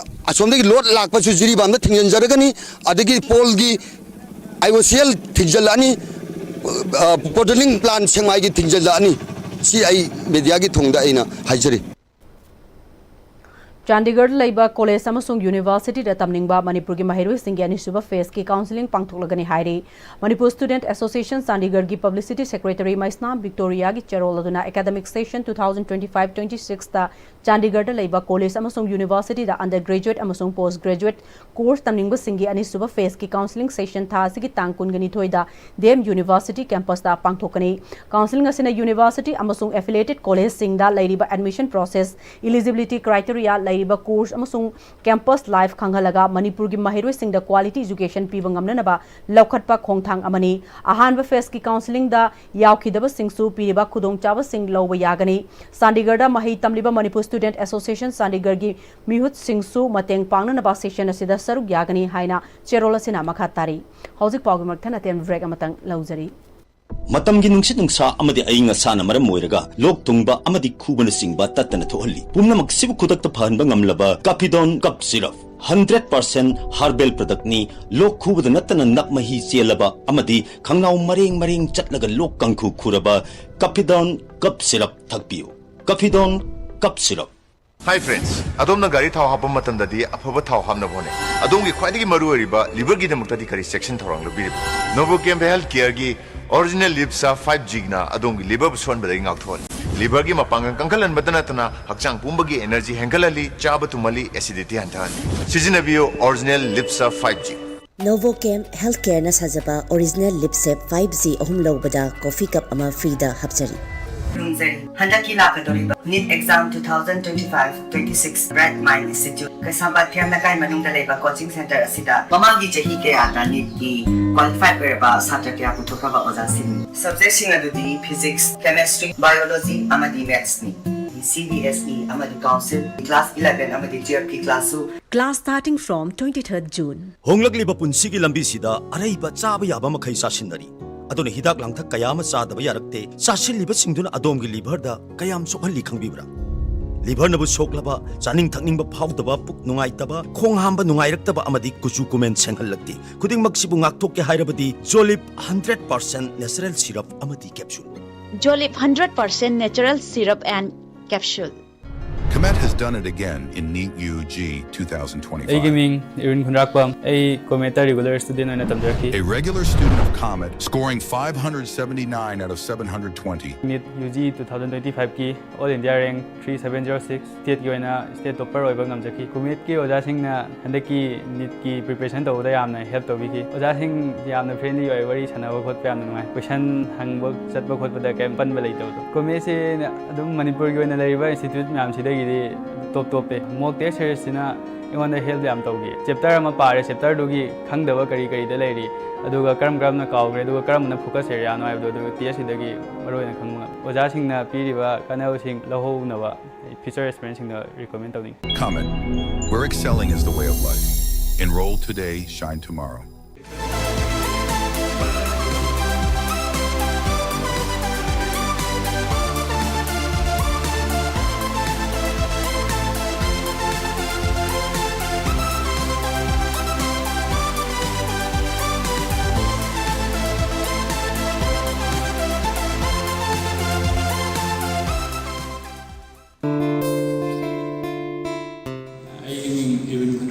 ꯑꯁꯣꯝꯗꯒꯤ ꯂꯣꯗ ꯂꯥꯛꯄꯁꯨ ꯖꯤꯔꯤꯕꯥꯝꯗ ꯊꯤꯡꯖꯤꯟꯖꯔꯒꯅꯤ, ꯑꯗꯒꯤ ꯄꯣꯜꯒꯤ ꯑꯥꯏ ꯑꯣ ꯁꯤ ꯑꯦꯜ ꯊꯤꯡꯖꯤꯜꯂꯛꯑꯅꯤ, ꯑ, ꯕꯣꯇꯂꯤꯡ ꯄ꯭ꯂꯥꯟꯠ ꯁꯦꯛꯃꯥꯏꯒꯤ ꯊꯤꯡꯖꯤꯜꯂꯛꯑꯅꯤ꯫ ꯁꯤ ꯑꯩ ꯃꯦꯗꯤꯌꯥꯒꯤ ꯊꯣꯡꯗ ꯑꯩꯅ ꯍꯥꯏꯖꯔꯤ꯫ ꯆꯥꯟꯗꯤꯒꯔꯗ ꯂꯩꯕ ꯀꯣꯂꯦꯖ ꯑꯃꯁꯨꯡ ꯌꯨꯅꯤꯚꯔꯁꯤꯇꯤꯗ ꯇꯝꯅꯤꯡꯕ ꯃꯅꯤꯄꯨꯔꯒꯤ ꯃꯍꯩꯔꯣꯏꯁꯤꯡꯒꯤ ꯑꯅꯤꯁꯨꯕ ꯐꯦꯁꯀꯤ ꯀꯥꯎꯟꯁꯤꯂꯤꯡ ꯄꯥꯡꯊꯣꯛꯂꯒꯅꯤ ꯍꯥꯏꯔꯤ꯫ ꯃꯅꯤꯄꯨꯔ ꯁ꯭ꯇꯨꯗꯦꯟꯠ ꯑꯦꯁꯣꯁꯤꯌꯦꯁꯟ ꯆꯥꯟꯗꯤꯒꯔꯒꯤ ꯄꯕ꯭ꯂꯤꯁꯤꯇꯤ ꯁꯦꯀ꯭ꯔꯦꯇꯔꯤ ꯃꯩꯁꯅꯥꯝ ꯚꯤꯛꯇꯣꯔꯤꯌꯥꯒꯤ ꯆꯦꯔꯣꯜ ꯑꯗꯨꯅ academic session two thousand twenty-five twenty-sixꯇ ꯆꯥꯟꯗꯤꯒꯔꯗ ꯂꯩꯕ ꯀꯣꯂꯦꯖ ꯑꯃꯁꯨꯡ ꯌꯨꯅꯤꯚꯔꯁꯤꯇꯤꯗ ꯑꯟꯗꯔ ꯒ꯭ꯔꯦꯖꯨꯑꯦꯠ ꯑꯃꯁꯨꯡ ꯄꯣꯁ ꯒ꯭ꯔꯦꯖꯨꯑꯦꯠ ꯀꯣꯔꯁ ꯇꯝꯅꯤꯡꯕꯁꯤꯡꯒꯤ ꯑꯅꯤꯁꯨꯕ ꯐꯦꯁꯀꯤ ꯀꯥꯎꯟꯁꯤꯂꯤꯡ ꯁꯦꯁꯟ ꯊꯥ ꯑꯁꯤꯒꯤ ꯇꯥꯡ ꯀꯨꯟꯒ ꯅꯤꯊꯣꯏꯗ ꯗꯤ ꯑꯦꯝ ꯌꯨꯅꯤꯚꯔꯁꯤꯇꯤ ꯀꯦꯝꯄꯁꯇ ꯄꯥꯡꯊꯣꯛꯀꯅꯤ꯫ ꯀꯥꯎꯟꯁꯤꯂꯤꯡ ꯑꯁꯤꯅ ꯌꯨꯅꯤꯚꯔꯁꯤꯇꯤ ꯑꯃꯁꯨꯡ ꯑꯦꯐꯤꯂꯤꯌꯦꯇꯦꯗ ꯀꯣꯂꯦꯖꯁꯤꯡꯗ ꯂꯩꯔꯤꯕ ꯑꯦꯗꯃꯤꯁꯟ ꯄ꯭ꯔꯣꯁꯦꯁ, ꯏꯂꯤꯖꯤꯕꯤꯂꯤꯇꯤ ꯀ꯭ꯔꯥꯏꯇꯦꯔꯤꯌꯥ, ꯂꯩꯔꯤꯕ ꯀꯣꯔꯁ ꯑꯃꯁꯨꯡ ꯀꯦꯝꯄꯁ ꯂꯥꯏꯐ ꯈꯪꯍꯜꯂꯒ ꯃꯅꯤꯄꯨꯔꯒꯤ ꯃꯍꯩꯔꯣꯏꯁꯤꯡꯗ ꯀ꯭ꯋꯥꯂꯤꯇꯤ ꯑꯦꯖꯨꯀꯦꯁꯟ ꯄꯤꯕ ꯉꯝꯅꯅꯕ ꯂꯧꯈꯠꯄ ꯈꯣꯡꯊꯥꯡ ꯑꯃꯅꯤ꯫ ꯑꯍꯥꯟꯕ ꯐꯦꯁꯀꯤ ꯀꯥꯎꯟꯁꯤꯂꯤꯡꯗ ꯌꯥꯎꯈꯤꯗꯕꯁꯤꯡꯁꯨ ꯄꯤꯔꯤꯕ ꯈꯨꯗꯣꯡꯆꯥꯕꯁꯤꯡ ꯂꯧꯕ ꯌꯥꯒꯅꯤ꯫ ꯆꯥꯟꯗꯤꯒꯔꯗ ꯃꯍꯩ ꯇꯝꯂꯤꯕ ꯃꯅꯤꯄꯨꯔ ꯁ꯭ꯇꯨꯗꯦꯟꯠ ꯑꯦꯁꯣꯁꯤꯌꯦꯁꯟ ꯆꯥꯟꯗꯤꯒꯔꯒꯤ ꯃꯤꯍꯨꯠꯁꯤꯡꯁꯨ ꯃꯇꯦꯡ ꯄꯥꯡꯅꯅꯕ ꯁꯦꯁꯟ ꯑꯁꯤꯗ ꯁꯔꯨꯛ ꯌꯥꯒꯅꯤ ꯍꯥꯏꯅ ꯆꯦꯔꯣꯜ ꯑꯁꯤꯅ ꯃꯈꯥ ꯇꯥꯔꯤ꯫ ꯍꯧꯖꯤꯛ ꯄꯥꯎꯒꯤ ꯃꯔꯛ ꯊꯠꯅ ꯇꯦꯟ ꯕ꯭ꯔꯦꯛ ꯑꯃꯇꯪ ꯂꯧꯖꯔꯤ꯫ ꯃꯇꯝꯒꯤ ꯅꯨꯡꯁꯤꯠ ꯅꯨꯡꯁꯥ ꯑꯃꯗꯤ ꯑꯏꯪ ꯑꯁꯥꯅ ꯃꯔꯝ ꯑꯣꯏꯔꯒ ꯂꯣꯛ ꯊꯨꯡꯕ ꯑꯃꯗꯤ ꯈꯨꯕꯅꯆꯤꯡꯕ ꯇꯠꯇꯅ ꯊꯣꯛꯍꯜꯂꯤ꯫ ꯄꯨꯝꯅꯃꯛꯁꯤꯕꯨ ꯈꯨꯗꯛꯇ ꯐꯍꯟꯕ ꯉꯝꯂꯕ ꯀꯥꯐꯤꯗꯣꯟ ꯀꯞ ꯁꯤꯔꯞ, ꯍꯟꯗ꯭ꯔꯦꯠ ꯄꯥꯔꯁꯦꯟ ꯍꯥꯔꯕꯦꯜ ꯄ꯭ꯔꯗꯛꯅꯤ꯫ ꯂꯣꯛ ꯈꯨꯕꯗ ꯅꯠꯇꯅ ꯅꯞ ꯃꯍꯤ ꯆꯦꯜꯂꯕ ꯑꯃꯗꯤ ꯈꯪꯅꯥꯎ ꯃꯔꯦꯡ ꯃꯔꯦꯡ ꯆꯠꯂꯒ ꯂꯣꯛ ꯀꯥꯡꯈꯨ ꯈꯨꯔꯕ ꯀꯥꯐꯤꯗꯣꯟ ꯀꯞ ꯁꯤꯔꯞ ꯊꯛꯄꯤꯌꯨ꯫ ꯀꯥꯐꯤꯗꯣꯟ ꯀꯞ ꯁꯤꯔꯞ꯫ Hi friends, ꯑꯗꯣꯝꯅ ꯒꯥꯔꯤ ꯊꯥꯎ ꯍꯥꯞꯄ ꯃꯇꯝꯗꯗꯤ ꯑꯐꯕ ꯊꯥꯎ ꯍꯥꯞꯅꯕ ꯍꯣꯠꯅꯩ꯫ ꯑꯗꯣꯝꯒꯤ ꯈ꯭ꯋꯥꯏꯗꯒꯤ ꯃꯔꯨ ꯑꯣꯏꯔꯤꯕ ꯂꯤꯚꯔꯒꯤꯗꯃꯛꯇꯗꯤ ꯀꯔꯤ ꯆꯦꯛꯁꯤꯟ ꯊꯧꯔꯥꯡ ꯂꯧꯕꯤꯔꯤꯕ? ꯅꯣꯕꯣꯀꯦꯝ ꯍꯦꯜꯊ ꯀꯦꯌꯔꯒꯤ ꯑꯣꯔꯤꯖꯤꯅꯦꯜ ꯂꯤꯞꯁꯥ ꯐꯥꯏꯚ ꯖꯤꯅ ꯑꯗꯣꯝꯒꯤ ꯂꯤꯚꯔꯕꯨ ꯁꯣꯛꯍꯟꯕꯗꯒꯤ ꯉꯥꯛꯊꯣꯛꯍꯜꯂꯤ꯫ ꯂꯤꯚꯔꯒꯤ ꯃꯄꯥꯡꯒꯜ ꯀꯟꯈꯠꯍꯟꯕꯇ ꯅꯠꯇꯅ ꯍꯛꯆꯥꯡ ꯄꯨꯝꯕꯒꯤ ꯑꯦꯅꯔꯖꯤ ꯍꯦꯟꯒꯠꯍꯜꯂꯤ, ꯆꯥꯕ ꯇꯨꯝꯍꯜꯂꯤ, ꯑꯦꯁꯤꯗꯤꯇꯤ ꯍꯟꯊꯍꯜꯂꯤ꯫ ꯁꯤꯖꯤꯟꯅꯕꯤꯌꯨ ꯑꯣꯔꯤꯖꯤꯅꯦꯜ ꯂꯤꯞꯁꯥ ꯐꯥꯏꯚ ꯖꯤ꯫ ꯅꯣꯕꯣꯀꯦꯝ ꯍꯦꯜꯊ ꯀꯦꯌꯔꯅ ꯁꯥꯖꯕ ꯑꯣꯔꯤꯖꯤꯅꯦꯜ ꯂꯤꯞꯁꯦꯞ ꯐꯥꯏꯚ ꯖꯤ ꯑꯍꯨꯝ ꯂꯧꯕꯗ ꯀꯣꯐꯤ ꯀꯞ ꯑꯃ ꯐ꯭ꯔꯤꯗ ꯍꯥꯞꯆꯔꯤ꯫ ꯈꯨꯔꯨꯝꯖꯔꯤ꯫ ꯍꯟꯗꯛꯀꯤ ꯂꯥꯛꯀꯗꯧꯔꯤꯕ NEET exam two thousand twenty five twenty six bright mind institute Keishampat ꯐꯤꯔꯝ ꯂꯩꯀꯥꯏ ꯃꯅꯨꯡꯗ ꯂꯩꯕ ꯀꯣꯆꯤꯡ ꯁꯦꯟꯇꯔ ꯑꯁꯤꯗ ꯃꯃꯥꯡꯒꯤ ꯆꯍꯤ ꯀꯌꯥꯗ ꯅꯤꯠꯀꯤ ꯀ꯭ꯋꯥꯂꯤꯐꯥꯏꯗ ꯑꯣꯏꯔꯕ ꯁꯥꯇ꯭ꯔ ꯀꯌꯥ ꯄꯨꯊꯣꯛꯈ꯭ꯔꯕ ꯑꯣꯖꯥꯁꯤꯡꯅꯤ꯫ ꯁꯕꯖꯦꯛꯁꯤꯡ ꯑꯗꯨꯗꯤ ꯐꯤꯖꯤꯛꯁ, ꯀꯦꯃꯦꯁꯇ꯭ꯔꯤ, ꯕꯥꯏꯑꯣꯂꯣꯖꯤ ꯑꯃꯗꯤ ꯃꯦꯠꯁꯅꯤ꯫ ꯁꯤ ꯕꯤ ꯑꯦꯁ ꯏ ꯑꯃꯗꯤ ꯀꯥꯎꯟꯁꯤꯜ ꯀ꯭ꯂꯥꯁ ꯏꯂꯚꯦꯟ ꯑꯃꯗꯤ ꯇꯨꯌꯦꯜꯐꯀꯤ ꯀ꯭ꯂꯥꯁꯁꯨ Class starting from twenty-third June. ꯍꯣꯡꯂꯛꯂꯤꯕ ꯄꯨꯟꯁꯤꯒꯤ ꯂꯝꯕꯤꯁꯤꯗ ꯑꯔꯩꯕ ꯆꯥꯕ ꯌꯥꯕ ꯃꯈꯩ ꯆꯥꯁꯤꯟꯅꯔꯤ꯫ ꯑꯗꯨꯅ ꯍꯤꯗꯥꯛ ꯂꯥꯡꯊꯛ ꯀꯌꯥ ꯑꯃ ꯆꯥꯗꯕ ꯌꯥꯔꯛꯇꯦ꯫ ꯆꯥꯁꯤꯜꯂꯤꯕꯁꯤꯡꯗꯨꯅ ꯑꯗꯣꯝꯒꯤ ꯂꯤꯚꯔꯗ ꯀꯌꯥꯝ ꯁꯣꯛꯍꯜꯂꯤ ꯈꯪꯕꯤꯕ꯭ꯔꯥ? ꯂꯤꯚꯔꯅꯕꯨ ꯁꯣꯛꯂꯕ, ꯆꯥꯅꯤꯡ ꯊꯛꯅꯤꯡꯕ ꯐꯥꯎꯗꯕ, ꯄꯨꯛ ꯅꯨꯡꯉꯥꯏꯇꯕ, ꯈꯣꯡ ꯍꯥꯝꯕ ꯅꯨꯡꯉꯥꯏꯔꯛꯇꯕ ꯑꯃꯗꯤ ꯀꯨꯆꯨ ꯀꯨꯃꯦꯟ ꯁꯦꯡꯍꯜꯂꯛꯇꯦ꯫ ꯈꯨꯗꯤꯡꯃꯛꯁꯤꯕꯨ ꯉꯥꯛꯊꯣꯛꯀꯦ ꯍꯥꯏꯔꯕꯗꯤ ꯖꯣꯂꯤꯞ ꯍꯟꯗ꯭ꯔꯦꯠ ꯄꯥꯔꯁꯦꯟ ꯅꯦꯆꯔꯦꯜ ꯁꯤꯔꯞ ꯑꯃꯗꯤ capsule. Jolip hundred percent natural syrup and capsule. Comet has done it again in NEET U G two thousand twenty-five. ꯑꯩꯒꯤ ꯃꯤꯡ ꯏꯔꯤꯟ ꯈꯨꯟꯗ꯭ꯔꯥꯛꯄꯝ꯫ ꯑꯩ ꯀꯣꯃꯦꯠꯇ ꯔꯤꯒꯨꯂꯔ ꯁ꯭ꯇꯨꯗꯦꯟ ꯑꯣꯏꯅ ꯇꯝꯖꯔꯛꯈꯤ꯫ A regular student of Comet, scoring five hundred seventy-nine out of seven hundred twenty. NEET U G two thousand twenty ꯐꯥꯏꯚꯀꯤ all India rank three seven zero six, ꯁ꯭ꯇꯦꯠꯀꯤ ꯑꯣꯏꯅ state topper ꯑꯣꯏꯕ ꯉꯝꯖꯈꯤ꯫ ꯀꯣꯃꯦꯠꯀꯤ ꯑꯣꯖꯥꯁꯤꯡꯅ ꯍꯟꯗꯛꯀꯤ ꯅꯤꯠꯀꯤ preparation ꯇꯧꯕꯗ ꯌꯥꯝꯅ ꯍꯦꯜꯞ ꯇꯧꯕꯤꯈꯤ꯫ ꯑꯣꯖꯥꯁꯤꯡ ꯌꯥꯝꯅ ꯐ꯭ꯔꯦꯟꯂꯤ ꯑꯣꯏ, ꯋꯥꯔꯤ ꯁꯥꯟꯅꯕ ꯈꯣꯠꯄ ꯌꯥꯝꯅ ꯅꯨꯡꯉꯥꯏ꯫ ꯀꯣꯏꯁꯟ ꯍꯪꯕ ꯆꯠꯄ ꯈꯣꯠꯄꯗ ꯀꯩꯝ ꯄꯟꯕ ꯂꯩꯇꯕꯗꯣ꯫ ꯀꯣꯃꯦꯠꯁꯦ ꯑꯗꯨꯝ ꯃꯅꯤꯄꯨꯔꯒꯤ ꯑꯣꯏꯅ ꯂꯩꯔꯤꯕ ꯏꯟꯁꯇꯤꯇ꯭ꯌꯨꯠ ꯃꯌꯥꯝꯁꯤꯗꯒꯤꯗꯤ ꯇꯣꯞ ꯇꯣꯞꯄꯦ꯫ ꯃꯣꯛ ꯇꯦꯁ ꯁꯦꯔꯤꯁꯁꯤꯅ ꯑꯩꯉꯣꯟꯗ ꯍꯦꯜꯞ ꯌꯥꯝ ꯇꯧꯈꯤ꯫ ꯆꯦꯞꯇꯔ ꯑꯃ ꯄꯥꯔꯦ, ꯆꯦꯞꯇꯔꯗꯨꯒꯤ ꯈꯪꯗꯕ ꯀꯔꯤ ꯀꯔꯤꯗ ꯂꯩꯔꯤ, ꯑꯗꯨꯒ ꯀꯔꯝ ꯀꯔꯝꯅ ꯀꯥꯎꯈ꯭ꯔꯦ, ꯑꯗꯨꯒ ꯀꯔꯝꯕꯅ ꯐꯣꯀꯁ ꯑꯦꯔꯤꯌꯥꯅꯣ ꯍꯥꯏꯕꯗꯣ ꯑꯗꯨ ꯇꯦꯁꯁꯤꯗꯒꯤ ꯃꯔꯨꯑꯣꯏꯅ ꯈꯪꯕ ꯉꯝꯃꯤ꯫ ꯑꯣꯖꯥꯁꯤꯡꯅ ꯄꯤꯔꯤꯕ ꯀꯥꯟꯅꯕꯁꯤꯡ ꯂꯧꯍꯧꯅꯕ ꯐ꯭ꯌꯨꯆꯔ ꯑꯦꯁꯄꯤꯔꯦꯟꯁꯤꯡꯗ ꯔꯤꯀꯃꯦꯟ ꯇꯧꯅꯤꯡꯉꯤ꯫ Comet, where excelling is the way of life. Enroll today, shine tomorrow.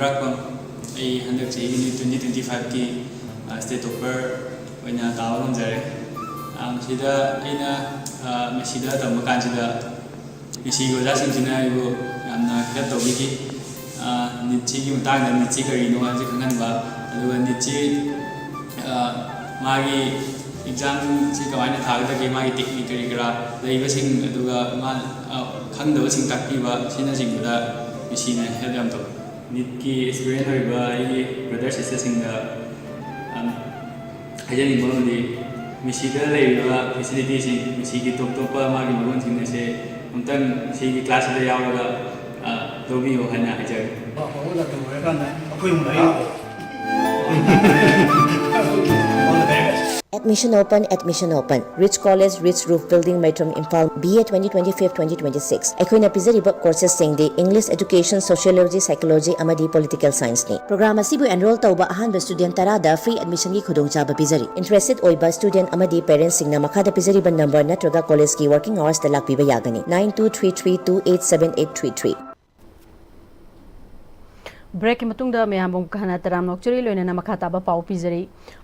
ꯃꯔꯛꯄꯝ, ꯑꯩ ꯍꯟꯗꯛ ꯆꯍꯤꯒꯤ ꯅꯤꯠ twenty twenty five ꯀꯤ, ꯑ, state topper ꯑꯣꯏꯅ ꯇꯥꯕ ꯉꯝꯖꯔꯦ꯫ ꯑ, ꯃꯁꯤꯗ ꯑꯩꯅ, ꯑ, ꯃꯁꯤꯗ ꯇꯝꯕ ꯀꯥꯟꯁꯤꯗ ꯃꯁꯤꯒꯤ ꯑꯣꯖꯥꯁꯤꯡꯁꯤꯅ ꯑꯩꯕꯨ ꯌꯥꯝꯅ help ꯇꯧꯕꯤꯈꯤ꯫ ꯑ, ꯅꯤꯠꯁꯤꯒꯤ ꯃꯇꯥꯡꯗ, ꯅꯤꯠꯁꯤ ꯀꯔꯤꯅꯣ ꯍꯥꯏꯕꯁꯤ ꯈꯪꯍꯟꯕ, ꯑꯗꯨꯒ ꯅꯤꯠꯁꯤ, ꯑ, ꯃꯥꯒꯤ exam ꯁꯤ ꯀꯃꯥꯏꯅ ꯊꯥꯒꯗꯒꯦ, ꯃꯥꯒꯤ technique ꯀꯔꯤ ꯀꯔꯥ ꯂꯩꯕꯁꯤꯡ, ꯑꯗꯨꯒ ꯃꯥ, ꯑ, ꯈꯪꯗꯕꯁꯤꯡ ꯇꯥꯛꯄꯤꯕ, ꯑꯁꯤꯅꯆꯤꯡꯕꯗ ꯃꯁꯤꯅ help ꯌꯥꯝ ꯇꯧꯏ꯫ ꯅꯤꯠꯀꯤ aspirant ꯑꯣꯏꯔꯤꯕ ꯑꯩꯒꯤ brother sister ꯁꯤꯡꯗ, ꯑ, ꯍꯥꯏꯖꯅꯤꯡꯕ ꯑꯃꯗꯤ, ꯃꯁꯤꯗ ꯂꯩꯔꯤꯕ facility ꯁꯤꯡ, ꯃꯁꯤꯒꯤ ꯇꯣꯞ ꯇꯣꯞꯄ ꯃꯥꯒꯤ ꯃꯒꯨꯟꯁꯤꯡ ꯑꯁꯦ ꯑꯃꯨꯛꯇꯪ ꯃꯁꯤꯒꯤ class ꯁꯤꯗ ꯌꯥꯎꯔꯒ, ꯑ, ꯂꯧꯕꯤꯌꯨ ꯍꯥꯏꯅ ꯍꯥꯏꯖꯔꯤ꯫ ꯍꯧꯒꯠꯂꯒ ꯂꯣꯏꯔꯀꯥꯟꯗ ꯑꯩꯈꯣꯏ ꯑꯃꯨꯛ ꯂꯥꯛꯑꯣ꯫ All the best. Admission open, admission open. Rich College, Rich Roof Building, Maitram, Imphal, B A twenty twenty-five twenty twenty-six꯫ ꯑꯩꯈꯣꯏꯅ ꯄꯤꯖꯔꯤꯕ courses ꯁꯤꯡꯗꯤ English, Education, Sociology, Psychology ꯑꯃꯗꯤ Political Science ꯅꯤ꯫ Program ꯑꯁꯤꯕꯨ enroll ꯇꯧꯕ ꯑꯍꯥꯟꯕ student ꯇꯔꯥꯗ free admission ꯒꯤ ꯈꯨꯗꯣꯡꯆꯥꯕ ꯄꯤꯖꯔꯤ꯫ Interested ꯑꯣꯏꯕ student ꯑꯃꯗꯤ parents ꯁꯤꯡꯅ ꯃꯈꯥꯗ ꯄꯤꯖꯔꯤꯕ number ꯅꯠꯇ꯭ꯔꯒ college ꯀꯤ working hours ꯇ ꯂꯥꯛꯄꯤꯕ ꯌꯥꯒꯅꯤ꯫ Nine two three three two eight seven eight three three꯫ Break ꯀꯤ ꯃꯇꯨꯡꯗ ꯃꯌꯥꯝꯕꯨ ꯑꯃꯨꯛ ꯍꯟꯅ ꯇꯔꯥꯝꯅ ꯑꯣꯛꯆꯔꯤ, ꯂꯣꯏꯅꯅ ꯃꯈꯥ ꯇꯥꯕ ꯄꯥꯎ ꯄꯤꯖꯔꯤ꯫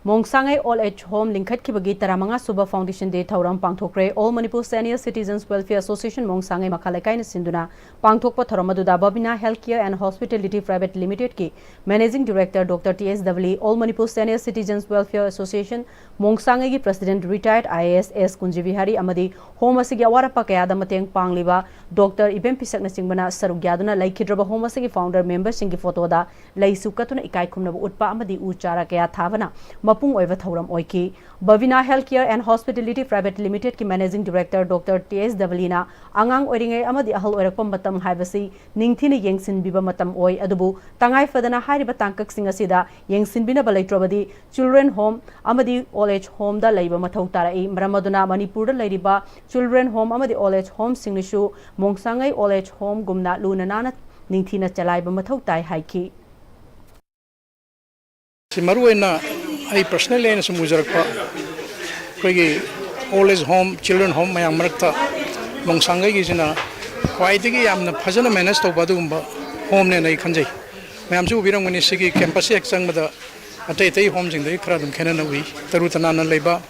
ꯃꯣꯡꯁꯥꯡꯉꯩ Old Age Home ꯂꯤꯡꯈꯠꯈꯤꯕꯒꯤ ꯇꯔꯥꯃꯉꯥ ꯁꯨꯕ Foundation Day ꯊꯧꯔꯝ ꯄꯥꯡꯊꯣꯛꯈ꯭ꯔꯦ꯫ All Manipur Senior Citizens Welfare Association ꯃꯣꯡꯁꯥꯡꯉꯩ ꯃꯈꯥ ꯂꯩꯀꯥꯏꯅ ꯁꯤꯟꯗꯨꯅ ꯄꯥꯡꯊꯣꯛꯄ ꯊꯧꯔꯝ ꯑꯗꯨꯗ Babina Healthcare and Hospitality Private Limited ꯀꯤ Managing Director Doctor T S Davli, All Manipur Senior Citizens Welfare Association ꯃꯣꯡꯁꯥꯡꯉꯩꯒꯤ President Retired I A S S ꯀꯨꯟꯖꯕꯤꯍꯥꯔꯤ ꯑꯃꯗꯤ home ꯑꯁꯤꯒꯤ ꯑꯋꯥꯠ ꯑꯄꯥ ꯀꯌꯥꯗ ꯃꯇꯦꯡ ꯄꯥꯡꯂꯤꯕ Doctor ꯏꯕꯦꯝ ꯐꯤꯁꯛꯅꯆꯤꯡꯕꯅ ꯁꯔꯨꯛ ꯌꯥꯗꯨꯅ ꯂꯩꯈꯤꯗ꯭ꯔꯕ home ꯑꯁꯤꯒꯤ founder member ꯁꯤꯡꯒꯤ photo ꯗ ꯂꯩꯁꯨ ꯀꯠꯇꯨꯅ ꯏꯀꯥꯏ ꯈꯨꯝꯅꯕ ꯎꯠꯄ ꯑꯃꯗꯤ ꯎ ꯆꯥꯔꯥ ꯀꯌꯥ ꯊꯥꯕꯅ ꯃꯄꯨꯡ ꯑꯣꯏꯕ ꯊꯧꯔꯝ ꯑꯣꯏꯈꯤ꯫ Babina Healthcare and Hospitality Private Limited ꯀꯤ Managing Director Doctor T S Davli ꯅ ꯑꯉꯥꯡ ꯑꯣꯏꯔꯤꯉꯩ ꯑꯃꯗꯤ ꯑꯍꯜ ꯑꯣꯏꯔꯛꯄ ꯃꯇꯝ ꯍꯥꯏꯕꯁꯤ ꯅꯤꯡꯊꯤꯅ ꯌꯦꯡꯁꯤꯟꯕꯤꯕ ꯃꯇꯝ ꯑꯣꯏ, ꯑꯗꯨꯕꯨ ꯇꯉꯥꯏ ꯐꯗꯅ ꯍꯥꯏꯔꯤꯕ ꯇꯥꯡꯀꯛꯁꯤꯡ ꯑꯁꯤꯗ ꯌꯦꯡꯁꯤꯟꯕꯤꯅꯕ ꯂꯩꯇ꯭ꯔꯕꯗꯤ children home ꯑꯃꯗꯤ old age home ꯗ ꯂꯩꯕ ꯃꯊꯧ ꯇꯥꯔꯛꯏ꯫ ꯃꯔꯝ ꯑꯗꯨꯅ ꯃꯅꯤꯄꯨꯔꯗ ꯂꯩꯔꯤꯕ children home ꯑꯃꯗꯤ old age home ꯁꯤꯡꯅꯁꯨ ꯃꯣꯡꯁꯥꯡꯉꯩ Old Age Home ꯒꯨꯝꯅ ꯂꯨꯅ ꯅꯥꯟꯅ ꯅꯤꯡꯊꯤꯅ ꯆꯂꯥꯏꯕ ꯃꯊꯧ ꯇꯥꯏ ꯍꯥꯏꯈꯤ꯫ ꯁꯤ ꯃꯔꯨꯑꯣꯏꯅ ꯑꯩ personally ꯑꯩꯅ ꯁꯨꯝ ꯎꯖꯔꯛꯄ ꯑꯩꯈꯣꯏꯒꯤ old age home, children home ꯃꯌꯥꯝ ꯃꯔꯛꯇ ꯃꯣꯡꯁꯥꯡꯒꯩꯒꯤꯁꯤꯅ ꯈ꯭ꯋꯥꯏꯗꯒꯤ ꯌꯥꯝꯅ ꯐꯖꯅ manage ꯇꯧꯕ ꯑꯗꯨꯒꯨꯝꯕ home ꯅꯦꯅ ꯑꯩ ꯈꯟꯖꯩ꯫ ꯃꯌꯥꯝꯁꯨ ꯎꯕꯤꯔꯝꯒꯅꯤ, ꯁꯤꯒꯤ ꯀꯦꯝꯄꯁꯁꯤ ꯍꯦꯛ ꯆꯪꯕꯗ ꯑꯇꯩ ꯑꯇꯩ ꯍꯣꯝꯁꯤꯡꯗꯒꯤ ꯈꯔ ꯑꯗꯨꯝ ꯈꯦꯠꯅꯅ ꯎꯏ꯫ ꯇꯔꯨ ꯇꯅꯥꯟꯅ ꯂꯩꯕ,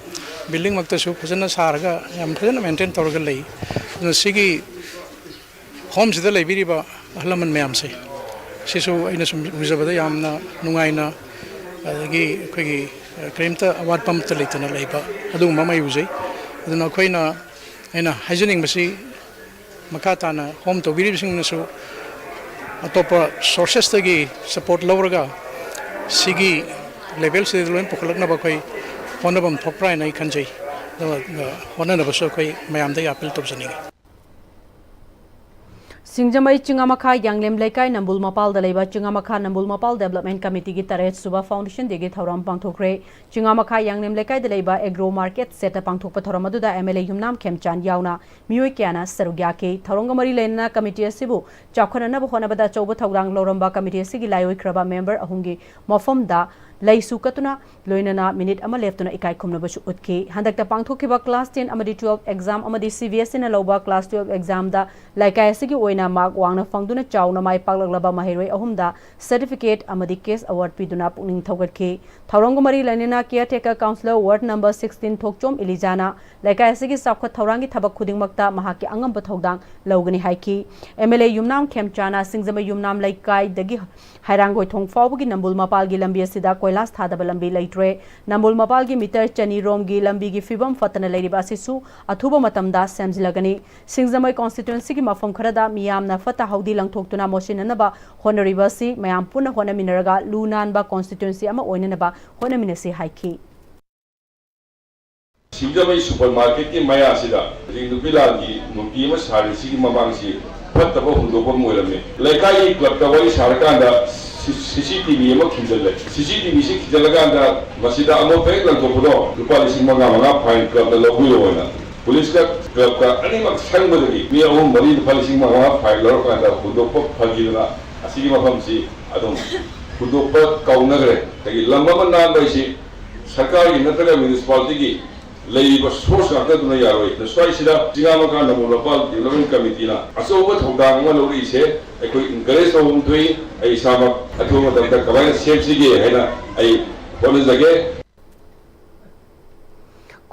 ꯕꯤꯜꯗꯤꯡꯃꯛꯇꯁꯨ ꯐꯖꯅ ꯁꯥꯔꯒ ꯌꯥꯝ ꯐꯖꯅ ꯃꯦꯟꯇꯦꯟ ꯇꯧꯔꯒ ꯂꯩ꯫ ꯑꯗꯨꯅ ꯁꯤꯒꯤ ꯍꯣꯝꯁꯤꯗ ꯂꯩꯕꯤꯔꯤꯕ ꯑꯍꯜ ꯂꯃꯟ ꯃꯌꯥꯝꯁꯦ, ꯁꯤꯁꯨ ꯑꯩꯅ ꯁꯨꯝ ꯎꯖꯕꯗ ꯌꯥꯝꯅ ꯅꯨꯡꯉꯥꯏꯅ, ꯑꯗꯒꯤ ꯑꯩꯈꯣꯏꯒꯤ, ꯑ, ꯀꯔꯤꯝꯇ ꯑꯋꯥꯠꯄ ꯑꯃꯠꯇ ꯂꯩꯇꯅ ꯂꯩꯕ, ꯑꯗꯨꯒꯨꯝꯕ ꯑꯃ ꯑꯩ ꯎꯖꯩ꯫ ꯑꯗꯨꯅ ꯑꯩꯈꯣꯏꯅ, ꯑꯩꯅ ꯍꯥꯏꯖꯅꯤꯡꯕꯁꯤ, ꯃꯈꯥ ꯇꯥꯅ ꯍꯣꯝ ꯇꯧꯕꯤꯔꯤꯕꯁꯤꯡꯅꯁꯨ ꯑꯇꯣꯞꯄ ꯁꯣꯔꯁꯦꯁꯇꯒꯤ ꯁꯄꯣꯔꯠ ꯂꯧꯔꯒ ꯁꯤꯒꯤ ꯂꯦꯚꯦꯜꯁꯤꯗ ꯂꯣꯏ ꯄꯨꯈꯠꯂꯛꯅꯕ ꯑꯩꯈꯣꯏ ꯍꯣꯠꯅꯐꯝ ꯊꯣꯛꯄ꯭ꯔꯥ ꯍꯥꯏꯅ ꯑꯩ ꯈꯟꯖꯩ꯫ ꯑꯗꯨꯒ ꯍꯣꯠꯅꯅꯕꯁꯨ ꯑꯩꯈꯣꯏ ꯃꯌꯥꯝꯗ ꯑꯩ ꯑꯥꯄꯤꯜ ꯇꯧꯖꯅꯤꯡꯉꯤ꯫ ꯁꯤꯡꯖꯃꯩ ꯆꯤꯡꯉꯥꯃꯈꯥ ꯌꯥꯡꯂꯦꯝ ꯂꯩꯀꯥꯏ ꯅꯝꯕꯨꯜ ꯃꯄꯥꯜꯗ ꯂꯩꯕ ꯆꯤꯡꯉꯥꯃꯈꯥ ꯅꯝꯕꯨꯜ ꯃꯄꯥꯜ ꯗꯦꯕꯂꯞꯃꯦꯟ ꯀꯃꯤꯇꯤꯒꯤ ꯇꯔꯦꯠ ꯁꯨꯕ ꯐꯥꯎꯟꯗꯦꯁꯟ ꯗꯦꯒꯤ ꯊꯧꯔꯝ ꯄꯥꯡꯊꯣꯛꯈ꯭ꯔꯦ꯫ ꯆꯤꯡꯉꯥꯃꯈꯥ ꯌꯥꯡꯂꯦꯝ ꯂꯩꯀꯥꯏꯗ ꯂꯩꯕ ꯑꯦꯒ꯭ꯔꯣ ꯃꯥꯔꯀꯦꯠ ꯁꯦꯠꯇ ꯄꯥꯡꯊꯣꯛꯄ ꯊꯧꯔꯝ ꯑꯗꯨꯗ ꯑꯦꯝ ꯑꯦꯜ ꯑꯦ ꯌꯨꯝꯅꯥꯝ ꯈꯦꯝꯆꯥꯟ ꯌꯥꯎꯅ ꯃꯤꯑꯣꯏ ꯀꯌꯥꯅ ꯁꯔꯨꯛ ꯌꯥꯈꯤ꯫ ꯊꯧꯔꯝꯒ ꯃꯔꯤ ꯂꯩꯅꯅ ꯀꯃꯤꯇꯤ ꯑꯁꯤꯕꯨ ꯆꯥꯎꯈꯠꯅꯅꯕ ꯍꯣꯠꯅꯕꯗ ꯑꯆꯧꯕ ꯊꯧꯗꯥꯡ ꯂꯧꯔꯝꯕ ꯀꯃꯤꯇꯤ ꯑꯁꯤꯒꯤ ꯂꯥꯏꯑꯣꯏꯈ꯭ꯔꯕ ꯃꯦꯝꯕꯔ ꯑꯍꯨꯝꯒꯤ ꯃꯐꯝꯗ ꯂꯩꯁꯨ ꯀꯠꯇꯨꯅ, ꯂꯣꯏꯅꯅ ꯃꯤꯅꯤꯠ ꯑꯃ ꯂꯦꯞꯇꯨꯅ ꯏꯀꯥꯏ ꯈꯨꯝꯅꯕꯁꯨ ꯎꯠꯈꯤ꯫ ꯍꯟꯗꯛꯇ ꯄꯥꯡꯊꯣꯛꯈꯤꯕ ꯀ꯭ꯂꯥꯁ ꯇꯦꯟ ꯑꯃꯗꯤ ꯇꯨꯋꯦꯜꯐ ꯑꯦꯛꯖꯥꯝ ꯑꯃꯗꯤ ꯁꯤ ꯕꯤ ꯑꯦꯁ ꯏꯅ ꯂꯧꯕ ꯀ꯭ꯂꯥꯁ ꯇꯨꯋꯦꯜꯐ ꯑꯦꯛꯖꯥꯝꯗ ꯂꯩꯀꯥꯏ ꯑꯁꯤꯒꯤ ꯑꯣꯏꯅ ꯃꯥꯔꯛ ꯋꯥꯡꯅ ꯐꯪꯗꯨꯅ ꯆꯥꯎꯅ ꯃꯥꯏ ꯄꯥꯛꯂꯛꯂꯕ ꯃꯍꯩꯔꯣꯏ ꯑꯍꯨꯝꯗ ꯁꯔꯇꯤꯐꯤꯀꯦꯠ ꯑꯃꯗꯤ ꯀꯦꯁ ꯑꯦꯋꯥꯔꯗ ꯄꯤꯗꯨꯅ ꯄꯨꯛꯅꯤꯡ ꯊꯧꯒꯠꯈꯤ꯫ ꯊꯧꯔꯝꯒ ꯃꯔꯤ ꯂꯩꯅꯅ ꯀꯤꯌꯔ ꯇꯦꯀꯔ ꯀꯥꯎꯟꯁꯤꯂꯔ ꯋꯥꯔꯗ ꯅꯝꯕꯔ ꯁꯤꯛꯁꯇꯤꯟ ꯊꯣꯛꯆꯣꯝ ꯏꯂꯤꯖꯥꯅ ꯂꯩꯀꯥꯏ ꯑꯁꯤꯒꯤ ꯆꯥꯎꯈꯠ ꯊꯧꯔꯥꯡꯒꯤ ꯊꯕꯛ ꯈꯨꯗꯤꯡꯃꯛꯇ ꯃꯍꯥꯛꯀꯤ ꯑꯉꯝꯕ ꯊꯧꯗꯥꯡ ꯂꯧꯒꯅꯤ ꯍꯥꯏꯈꯤ꯫ ꯑꯦꯝ ꯑꯦꯜ ꯑꯦ ꯌꯨꯝꯅꯥꯝ ꯈꯦꯝꯆꯥꯅ ꯁꯤꯡꯖꯃꯩ ꯌꯨꯝꯅꯥꯝ ꯂꯩꯀꯥꯏꯗꯒꯤ ꯍꯩꯔꯥꯡꯒꯣꯏꯊꯣꯡ ꯐꯥꯎꯕꯒꯤ ꯅꯝꯕꯨꯜ ꯃꯄꯥꯜꯒꯤ ꯂꯝꯕꯤ ꯑꯁꯤꯗ ꯀꯣꯏꯂꯥꯁ ꯊꯥꯗꯕ ꯂꯝꯕꯤ ꯂꯩꯇ꯭ꯔꯦ꯫ ꯅꯝꯕꯨꯜ ꯃꯄꯥꯜꯒꯤ ꯃꯤꯇꯔ ꯆꯅꯤ ꯔꯣꯝꯒꯤ ꯂꯝꯕꯤꯒꯤ ꯐꯤꯕꯝ ꯐꯠꯇꯅ ꯂꯩꯔꯤꯕ ꯑꯁꯤꯁꯨ ꯑꯊꯨꯕ ꯃꯇꯝꯗ ꯁꯦꯝꯖꯤꯜꯂꯒꯅꯤ꯫ ꯁꯤꯡꯖꯃꯩ ꯀꯣꯟꯁꯇꯤꯇ꯭ꯋꯦꯟꯁꯤꯒꯤ ꯃꯐꯝ ꯈꯔꯗ ꯃꯤꯌꯥꯝꯅ ꯐꯠꯇ ꯍꯥꯎꯗꯤ ꯂꯪꯊꯣꯛꯇꯨꯅ ꯃꯣꯠꯁꯤꯟꯅꯅꯕ ꯍꯣꯠꯅꯔꯤꯕ ꯑꯁꯤ ꯃꯌꯥꯝ ꯄꯨꯟꯅ ꯍꯣꯠꯅꯃꯤꯟꯅꯔꯒ ꯂꯨ ꯅꯥꯟꯕ ꯀꯣꯟꯁꯇꯤꯇ꯭ꯋꯦꯟꯁꯤ ꯑꯃ ꯑꯣꯏꯅꯅꯕ ꯍꯣꯠꯅꯃꯤꯟꯅꯁꯤ ꯍꯥꯏꯈꯤ꯫ ꯁꯤꯡꯖꯃꯩ ꯁꯨꯄꯔ ꯃꯥꯔꯀꯦꯠꯀꯤ ꯃꯌꯥꯁꯤꯗ ꯍꯧꯖꯤꯛ ꯅꯨꯄꯤ ꯂꯥꯟꯒꯤ ꯃꯨꯔꯇꯤ ꯑꯃ ꯁꯥꯔꯤ꯫ ꯁꯤꯒꯤ ꯃꯃꯥꯡꯁꯤ ꯐꯠꯇꯕ ꯍꯨꯟꯗꯣꯛꯐꯝ ꯑꯣꯏꯔꯝꯃꯤ꯫ ꯂꯩꯀꯥꯏꯒꯤ ꯀ꯭ꯂꯕꯇ ꯋꯥꯔꯤ ꯁꯥꯔꯀꯥꯟꯗ ꯁꯤ-, ꯁꯤ ꯁꯤ ꯇꯤ ꯚꯤ ꯑꯃ ꯈꯤꯟꯖꯜꯂꯦ꯫ ꯁꯤ ꯁꯤ ꯇꯤ ꯚꯤꯁꯤ ꯈꯤꯟꯖꯜꯂꯀꯥꯟꯗ ꯃꯁꯤꯗ ꯑꯃꯣꯠꯄ ꯍꯦꯛ ꯂꯪꯊꯣꯛꯄꯗꯣ ꯂꯨꯄꯥ ꯂꯤꯁꯤꯡ ꯃꯉꯥ ꯃꯉꯥ ꯐꯥꯏꯟ ꯀ꯭ꯂꯕꯅ ꯂꯧꯕꯤꯌꯣꯅ ꯄꯨꯂꯤꯁꯀ ꯀ꯭ꯂꯕꯀ ꯑꯅꯤꯃꯛ ꯁꯪꯕꯗꯒꯤ ꯃꯤ ꯑꯍꯨꯝ ꯃꯔꯤ ꯂꯨꯄꯥ ꯂꯤꯁꯤꯡ ꯃꯉꯥ ꯃꯉꯥ ꯐꯥꯏꯟ ꯂꯧꯔꯀꯥꯟꯗ ꯍꯨꯟꯗꯣꯛꯄ ꯐꯈꯤꯗꯅ ꯑꯁꯤꯒꯤ ꯃꯐꯝꯁꯤ ꯑꯗꯨꯝ ꯍꯨꯟꯗꯣꯛꯄ ꯀꯥꯎꯅꯈ꯭ꯔꯦ꯫ ꯑꯗꯒꯤ ꯂꯝ ꯑꯃ ꯅꯥꯟꯕ ꯍꯥꯏꯁꯤ ꯁꯔꯀꯥꯔꯒꯤ ꯅꯠꯇ꯭ꯔꯒ ꯃ꯭ꯌꯨꯅꯤꯁꯤꯄꯥꯂꯤꯇꯤꯒꯤ ꯂꯩꯔꯤꯕ ꯁꯣꯔꯁ ꯉꯥꯛꯇꯗꯨꯅ ꯌꯥꯔꯣꯏ꯫ ꯑꯗꯨꯅ ꯁ꯭ꯋꯥꯏꯁꯤꯗ ꯆꯤꯡꯉꯥꯃꯀꯥ ꯅꯃꯣ ꯂꯝꯄꯥꯛ ꯗꯤꯕꯂꯞꯃꯦꯟ ꯀꯃꯤꯇꯤꯅ ꯑꯆꯧꯕ ꯊꯧꯗꯥꯡ ꯑꯃ ꯂꯧꯔꯛꯏꯁꯦ ꯑꯩꯈꯣꯏ ꯏꯟꯀꯔꯦꯖ ꯇꯧꯕ ꯑꯃ ꯊꯣꯛꯏ꯫ ꯑꯩ ꯏꯁꯥꯃꯛ ꯑꯊꯨꯕ ꯃꯇꯝꯗ ꯀꯃꯥꯏꯅ ꯁꯦꯝꯁꯤꯒꯦ ꯍꯥꯏꯅ ꯑꯩ ꯍꯣꯠꯅꯖꯒꯦ꯫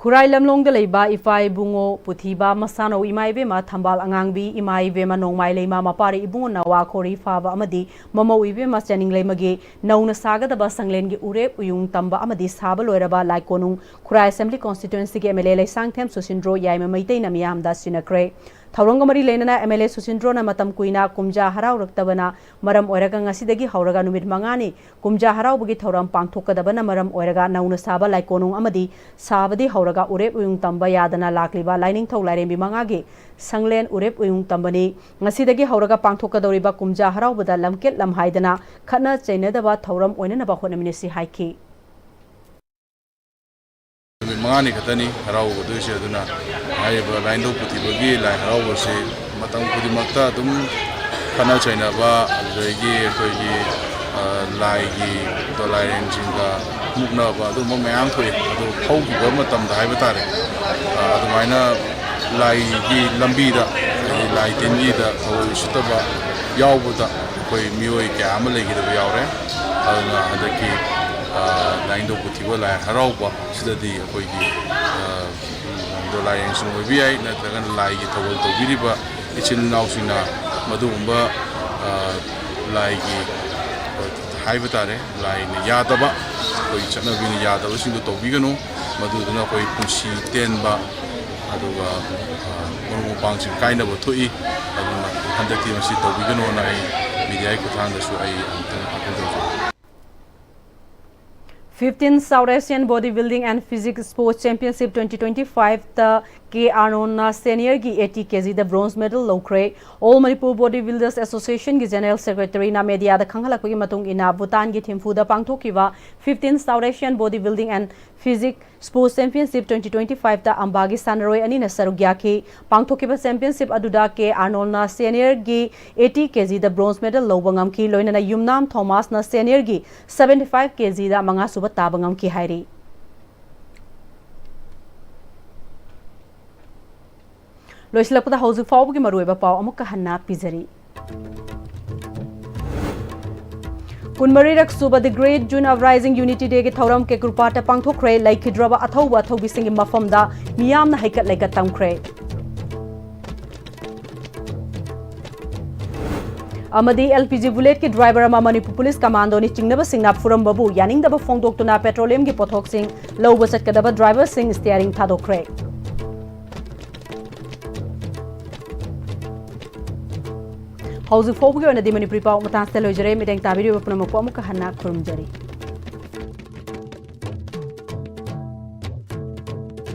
ꯈꯨꯔꯥꯏ ꯂꯝꯂꯣꯡꯗ ꯂꯩꯕ ꯏꯄꯥ ꯏꯕꯨꯡꯉꯣ ꯄꯨꯊꯤꯕ ꯃꯁꯥꯅꯧ ꯏꯃꯥ ꯏꯕꯦꯝꯃ ꯊꯝꯕꯥꯜ ꯑꯉꯥꯡꯕꯤ ꯏꯃꯥ ꯏꯕꯦꯝꯃ ꯅꯣꯡꯃꯥꯏ ꯂꯩꯃ ꯃꯄꯥꯔꯤ ꯏꯕꯨꯡꯉꯣ ꯅꯋꯥ ꯈꯣꯔꯤ ꯐꯥꯕ ꯑꯃꯗꯤ ꯃꯃꯧ ꯏꯕꯦꯝꯃ ꯆꯅꯤꯡ ꯂꯩꯃꯒꯤ ꯅꯧꯅ ꯁꯥꯒꯗꯕ ꯁꯪꯂꯦꯟꯒꯤ ꯎꯔꯦꯞ ꯎꯌꯨꯡ ꯇꯝꯕ ꯑꯃꯗꯤ ꯁꯥꯕ ꯂꯣꯏꯔꯕ ꯂꯥꯏꯀꯣꯅꯨꯡ ꯈꯨꯔꯥꯏ ꯑꯦꯁꯦꯝꯕ꯭ꯂꯤ ꯀꯣꯟꯁꯇꯤꯇ꯭ꯋꯦꯟꯁꯤꯒꯤ M L A Leishangthem Susindro Yaima ꯃꯩꯇꯩꯅ ꯃꯤꯌꯥꯝꯗ ꯁꯤꯟꯅꯈ꯭ꯔꯦ꯫ ꯊꯧꯔꯝꯒ ꯃꯔꯤ ꯂꯩꯅꯅ ꯑꯦꯝ ꯑꯦꯜ ꯑꯦ ꯁꯨꯁꯤꯟꯗ꯭ꯔꯣꯅ ꯃꯇꯝ ꯀꯨꯏꯅ ꯀꯨꯝꯖꯥ ꯍꯔꯥꯎꯔꯛꯇꯕꯅ ꯃꯔꯝ ꯑꯣꯏꯔꯒ ꯉꯁꯤꯗꯒꯤ ꯍꯧꯔꯒ ꯅꯨꯃꯤꯠ ꯃꯉꯥꯅꯤ ꯀꯨꯝꯖꯥ ꯍꯔꯥꯎꯕꯒꯤ ꯊꯧꯔꯝ ꯄꯥꯡꯊꯣꯛꯀꯗꯕꯅ ꯃꯔꯝ ꯑꯣꯏꯔꯒ ꯅꯧꯅ ꯁꯥꯕ ꯂꯥꯏꯀꯣꯅꯨꯡ ꯑꯃꯗꯤ ꯁꯥꯕꯗꯤ ꯍꯧꯔꯒ ꯎꯔꯦꯞ ꯎꯌꯨꯡ ꯇꯝꯕ ꯌꯥꯗꯅ ꯂꯥꯛꯂꯤꯕ ꯂꯥꯏꯅꯤꯡꯊꯧ ꯂꯥꯏꯔꯦꯝꯕꯤ ꯃꯉꯥꯒꯤ ꯁꯪꯂꯦꯟ ꯎꯔꯦꯞ ꯎꯌꯨꯡ ꯇꯝꯕꯅꯤ꯫ ꯉꯁꯤꯗꯒꯤ ꯍꯧꯔꯒ ꯄꯥꯡꯊꯣꯛꯀꯗꯧꯔꯤꯕ ꯀꯨꯝꯖꯥ ꯍꯔꯥꯎꯕꯗ ꯂꯝꯀꯦꯠ ꯂꯝꯍꯥꯏꯗꯅ ꯈꯠꯅ ꯆꯩꯅꯗꯕ ꯊꯧꯔꯝ ꯑꯣꯏꯅꯅꯕ ꯍꯣꯠꯅꯃꯤꯟꯅꯁꯤ ꯍꯥꯏꯈꯤ꯫ ꯅꯨꯃꯤꯠ ꯃꯉꯥꯅꯤ ꯈꯛꯇꯅꯤ ꯍꯔꯥꯎꯒꯗꯣꯏꯁꯦ꯫ ꯑꯗꯨꯅ ꯍꯥꯏꯔꯤꯕ ꯂꯥꯏꯅꯤꯡꯊꯧ ꯄꯨꯊꯤꯕꯒꯤ ꯂꯥꯏ ꯍꯔꯥꯎꯕꯁꯤ ꯃꯇꯝ ꯈꯨꯗꯤꯡꯃꯛꯇ ꯑꯗꯨꯝ ꯈꯠꯅ ꯆꯩꯅꯕ, ꯑꯗꯨꯗꯒꯤ ꯑꯩꯈꯣꯏꯒꯤ ꯂꯥꯏꯒꯤ ꯗꯣꯂꯥꯏꯔꯦꯟꯁꯤꯡꯒ ꯃꯨꯛꯅꯕ ꯑꯗꯨꯒꯨꯝꯕ ꯃꯌꯥꯝ ꯊꯣꯛꯏ꯫ ꯑꯗꯨ ꯍꯧꯈꯤꯕ ꯃꯇꯝꯗ ꯍꯥꯏꯕ ꯇꯥꯔꯦ, ꯑꯗꯨꯃꯥꯏꯅ ꯂꯥꯏꯒꯤ ꯂꯝꯕꯤꯗ, ꯍꯥꯏꯗꯤ ꯂꯥꯏ ꯇꯤꯟꯒꯤꯗ ꯊꯑꯣꯏ ꯎꯁꯤꯠꯇꯕ ꯌꯥꯎꯕꯗ ꯑꯩꯈꯣꯏ ꯃꯤꯑꯣꯏ ꯀꯌꯥ ꯑꯃ ꯂꯩꯈꯤꯗꯕ ꯌꯥꯎꯔꯦ꯫ ꯑꯗꯨꯅ ꯍꯟꯗꯛꯀꯤ ꯂꯥꯏꯅꯤꯡꯊꯧ ꯄꯨꯊꯤꯕ ꯂꯥꯏ ꯍꯔꯥꯎꯕ ꯁꯤꯗꯗꯤ ꯑꯩꯈꯣꯏꯒꯤ ꯗꯣꯂꯥꯏꯔꯦꯟꯁꯤꯡ ꯑꯣꯏꯕ ꯌꯥꯏ, ꯅꯠꯇ꯭ꯔꯒꯅ ꯂꯥꯏꯒꯤ ꯊꯧꯒꯜ ꯇꯧꯕꯤꯔꯤꯕ ꯏꯆꯤꯜ ꯏꯅꯥꯎꯁꯤꯡꯅ ꯃꯗꯨꯒꯨꯝꯕ ꯂꯥꯏꯒꯤ ꯍꯥꯏꯕ ꯇꯥꯔꯦ, ꯂꯥꯏꯅ ꯌꯥꯗꯕ, ꯑꯩꯈꯣꯏ ꯆꯠꯅꯕꯤꯅ ꯌꯥꯗꯕꯁꯤꯡꯗꯣ ꯇꯧꯕꯤꯒꯅꯨ꯫ ꯃꯗꯨꯗꯨꯅ ꯑꯩꯈꯣꯏ ꯄꯨꯟꯁꯤ ꯇꯦꯟꯕ ꯑꯗꯨꯒ ꯃꯔꯨꯞ ꯃꯄꯥꯡꯁꯤꯡ ꯀꯥꯏꯅꯕ ꯊꯣꯛꯏ꯫ ꯑꯗꯨꯅ ꯍꯟꯗꯛꯇꯤ ꯃꯁꯤ ꯇꯧꯕꯤꯒꯅꯣꯅ ꯑꯩ ꯃꯤꯗꯤꯌꯥꯒꯤ ꯈꯨꯠꯊꯥꯡꯗꯁꯨ ꯑꯩ ꯑꯃꯨꯛꯇꯪ ꯑꯥꯄꯤꯜ ꯇꯧꯖꯒꯦ꯫ Fifteenth South Asian Body Building and Physique Sports Championship twenty twenty-five ꯇ ꯀꯦ ꯑꯥꯔꯅꯣꯜꯅ ꯁꯦꯅꯤꯌꯔꯒꯤ eighty kg ꯗ bronze medal ꯂꯧꯈ꯭ꯔꯦ꯫ All Manipur Body Builders Association ꯒꯤ General Secretary ꯅ media ꯗ ꯈꯪꯍꯜꯂꯛꯄꯒꯤ ꯃꯇꯨꯡ ꯏꯟꯅ, ꯚꯨꯇꯥꯟꯒꯤ ꯊꯤꯝꯐꯨꯗ ꯄꯥꯡꯊꯣꯛꯈꯤꯕ fifteenth South Asian Body Building and Physique Sports Championship twenty twenty-five ꯇ ꯑꯝꯕꯥꯒꯤ ꯁꯥꯟꯅꯔꯣꯏ ꯑꯅꯤꯅ ꯁꯔꯨꯛ ꯌꯥꯈꯤ꯫ ꯄꯥꯡꯊꯣꯛꯈꯤꯕ championship ꯑꯗꯨꯗ ꯀꯦ ꯑꯥꯔꯅꯣꯜꯅ ꯁꯦꯅꯤꯌꯔꯒꯤ eighty kg ꯗ bronze medal ꯂꯧꯕ ꯉꯝꯈꯤ꯫ ꯂꯣꯏꯅꯅ ꯌꯨꯝꯅꯥꯝ ꯊꯣꯃꯥꯁꯅ ꯁꯦꯅꯤꯌꯔꯒꯤ seventy five kg ꯗ ꯃꯉꯥꯁꯨꯕ ꯇꯥꯕ ꯉꯝꯈꯤ ꯍꯥꯏꯔꯤ꯫ ꯂꯣꯏꯁꯤꯜꯂꯛꯄꯗ ꯍꯧꯖꯤꯛ ꯐꯥꯎꯕꯒꯤ ꯃꯔꯨꯑꯣꯏꯕ ꯄꯥꯎ ꯑꯃꯨꯛꯀ ꯍꯟꯅ ꯄꯤꯖꯔꯤ꯫ ꯀꯨꯟꯃꯔꯤꯔꯛ ꯁꯨꯕ The Great June Uprising Unity Day ꯒꯤ ꯊꯧꯔꯝ ꯀꯦꯀ꯭ꯔꯨꯄꯥꯠꯇ ꯄꯥꯡꯊꯣꯛꯈ꯭ꯔꯦ꯫ ꯂꯩꯈꯤꯗ꯭ꯔꯕ ꯑꯊꯧꯕ ꯑꯊꯧꯕꯤꯁꯤꯡꯒꯤ ꯃꯐꯝꯗ ꯃꯤꯌꯥꯝꯅ ꯍꯩꯀꯠ ꯂꯩꯀꯠ ꯇꯝꯈ꯭ꯔꯦ꯫ ꯑꯃꯗꯤ LPG bullet ꯀꯤ driver ꯑꯃ ꯃꯅꯤꯄꯨꯔ police commando ꯅꯤ ꯆꯤꯡꯅꯕꯁꯤꯡꯅ ꯐꯨꯔꯝꯕꯕꯨ ꯌꯥꯅꯤꯡꯗꯕ ꯐꯣꯡꯗꯣꯛꯇꯨꯅ petroleum ꯒꯤ ꯄꯣꯠꯊꯣꯛꯁꯤꯡ ꯂꯧꯕ ꯆꯠꯀꯗꯕ driver ꯁꯤꯡ steering ꯊꯥꯗꯣꯛꯈ꯭ꯔꯦ꯫ ꯍꯧꯖꯤꯛ ꯐꯥꯎꯕꯒꯤ ꯑꯣꯏꯅꯗꯤ ꯃꯅꯤꯄꯨꯔꯤ ꯄꯥꯎ ꯃꯇꯥꯡꯁꯤꯗ ꯂꯣꯏꯖꯔꯦ꯫ ꯃꯤꯠꯌꯦꯡ ꯇꯥꯕꯤꯔꯤꯕ ꯄꯨꯝꯅꯃꯛꯄꯨ ꯑꯃꯨꯛꯀ ꯍꯟꯅ ꯈꯨꯔꯨꯝꯖꯔꯤ꯫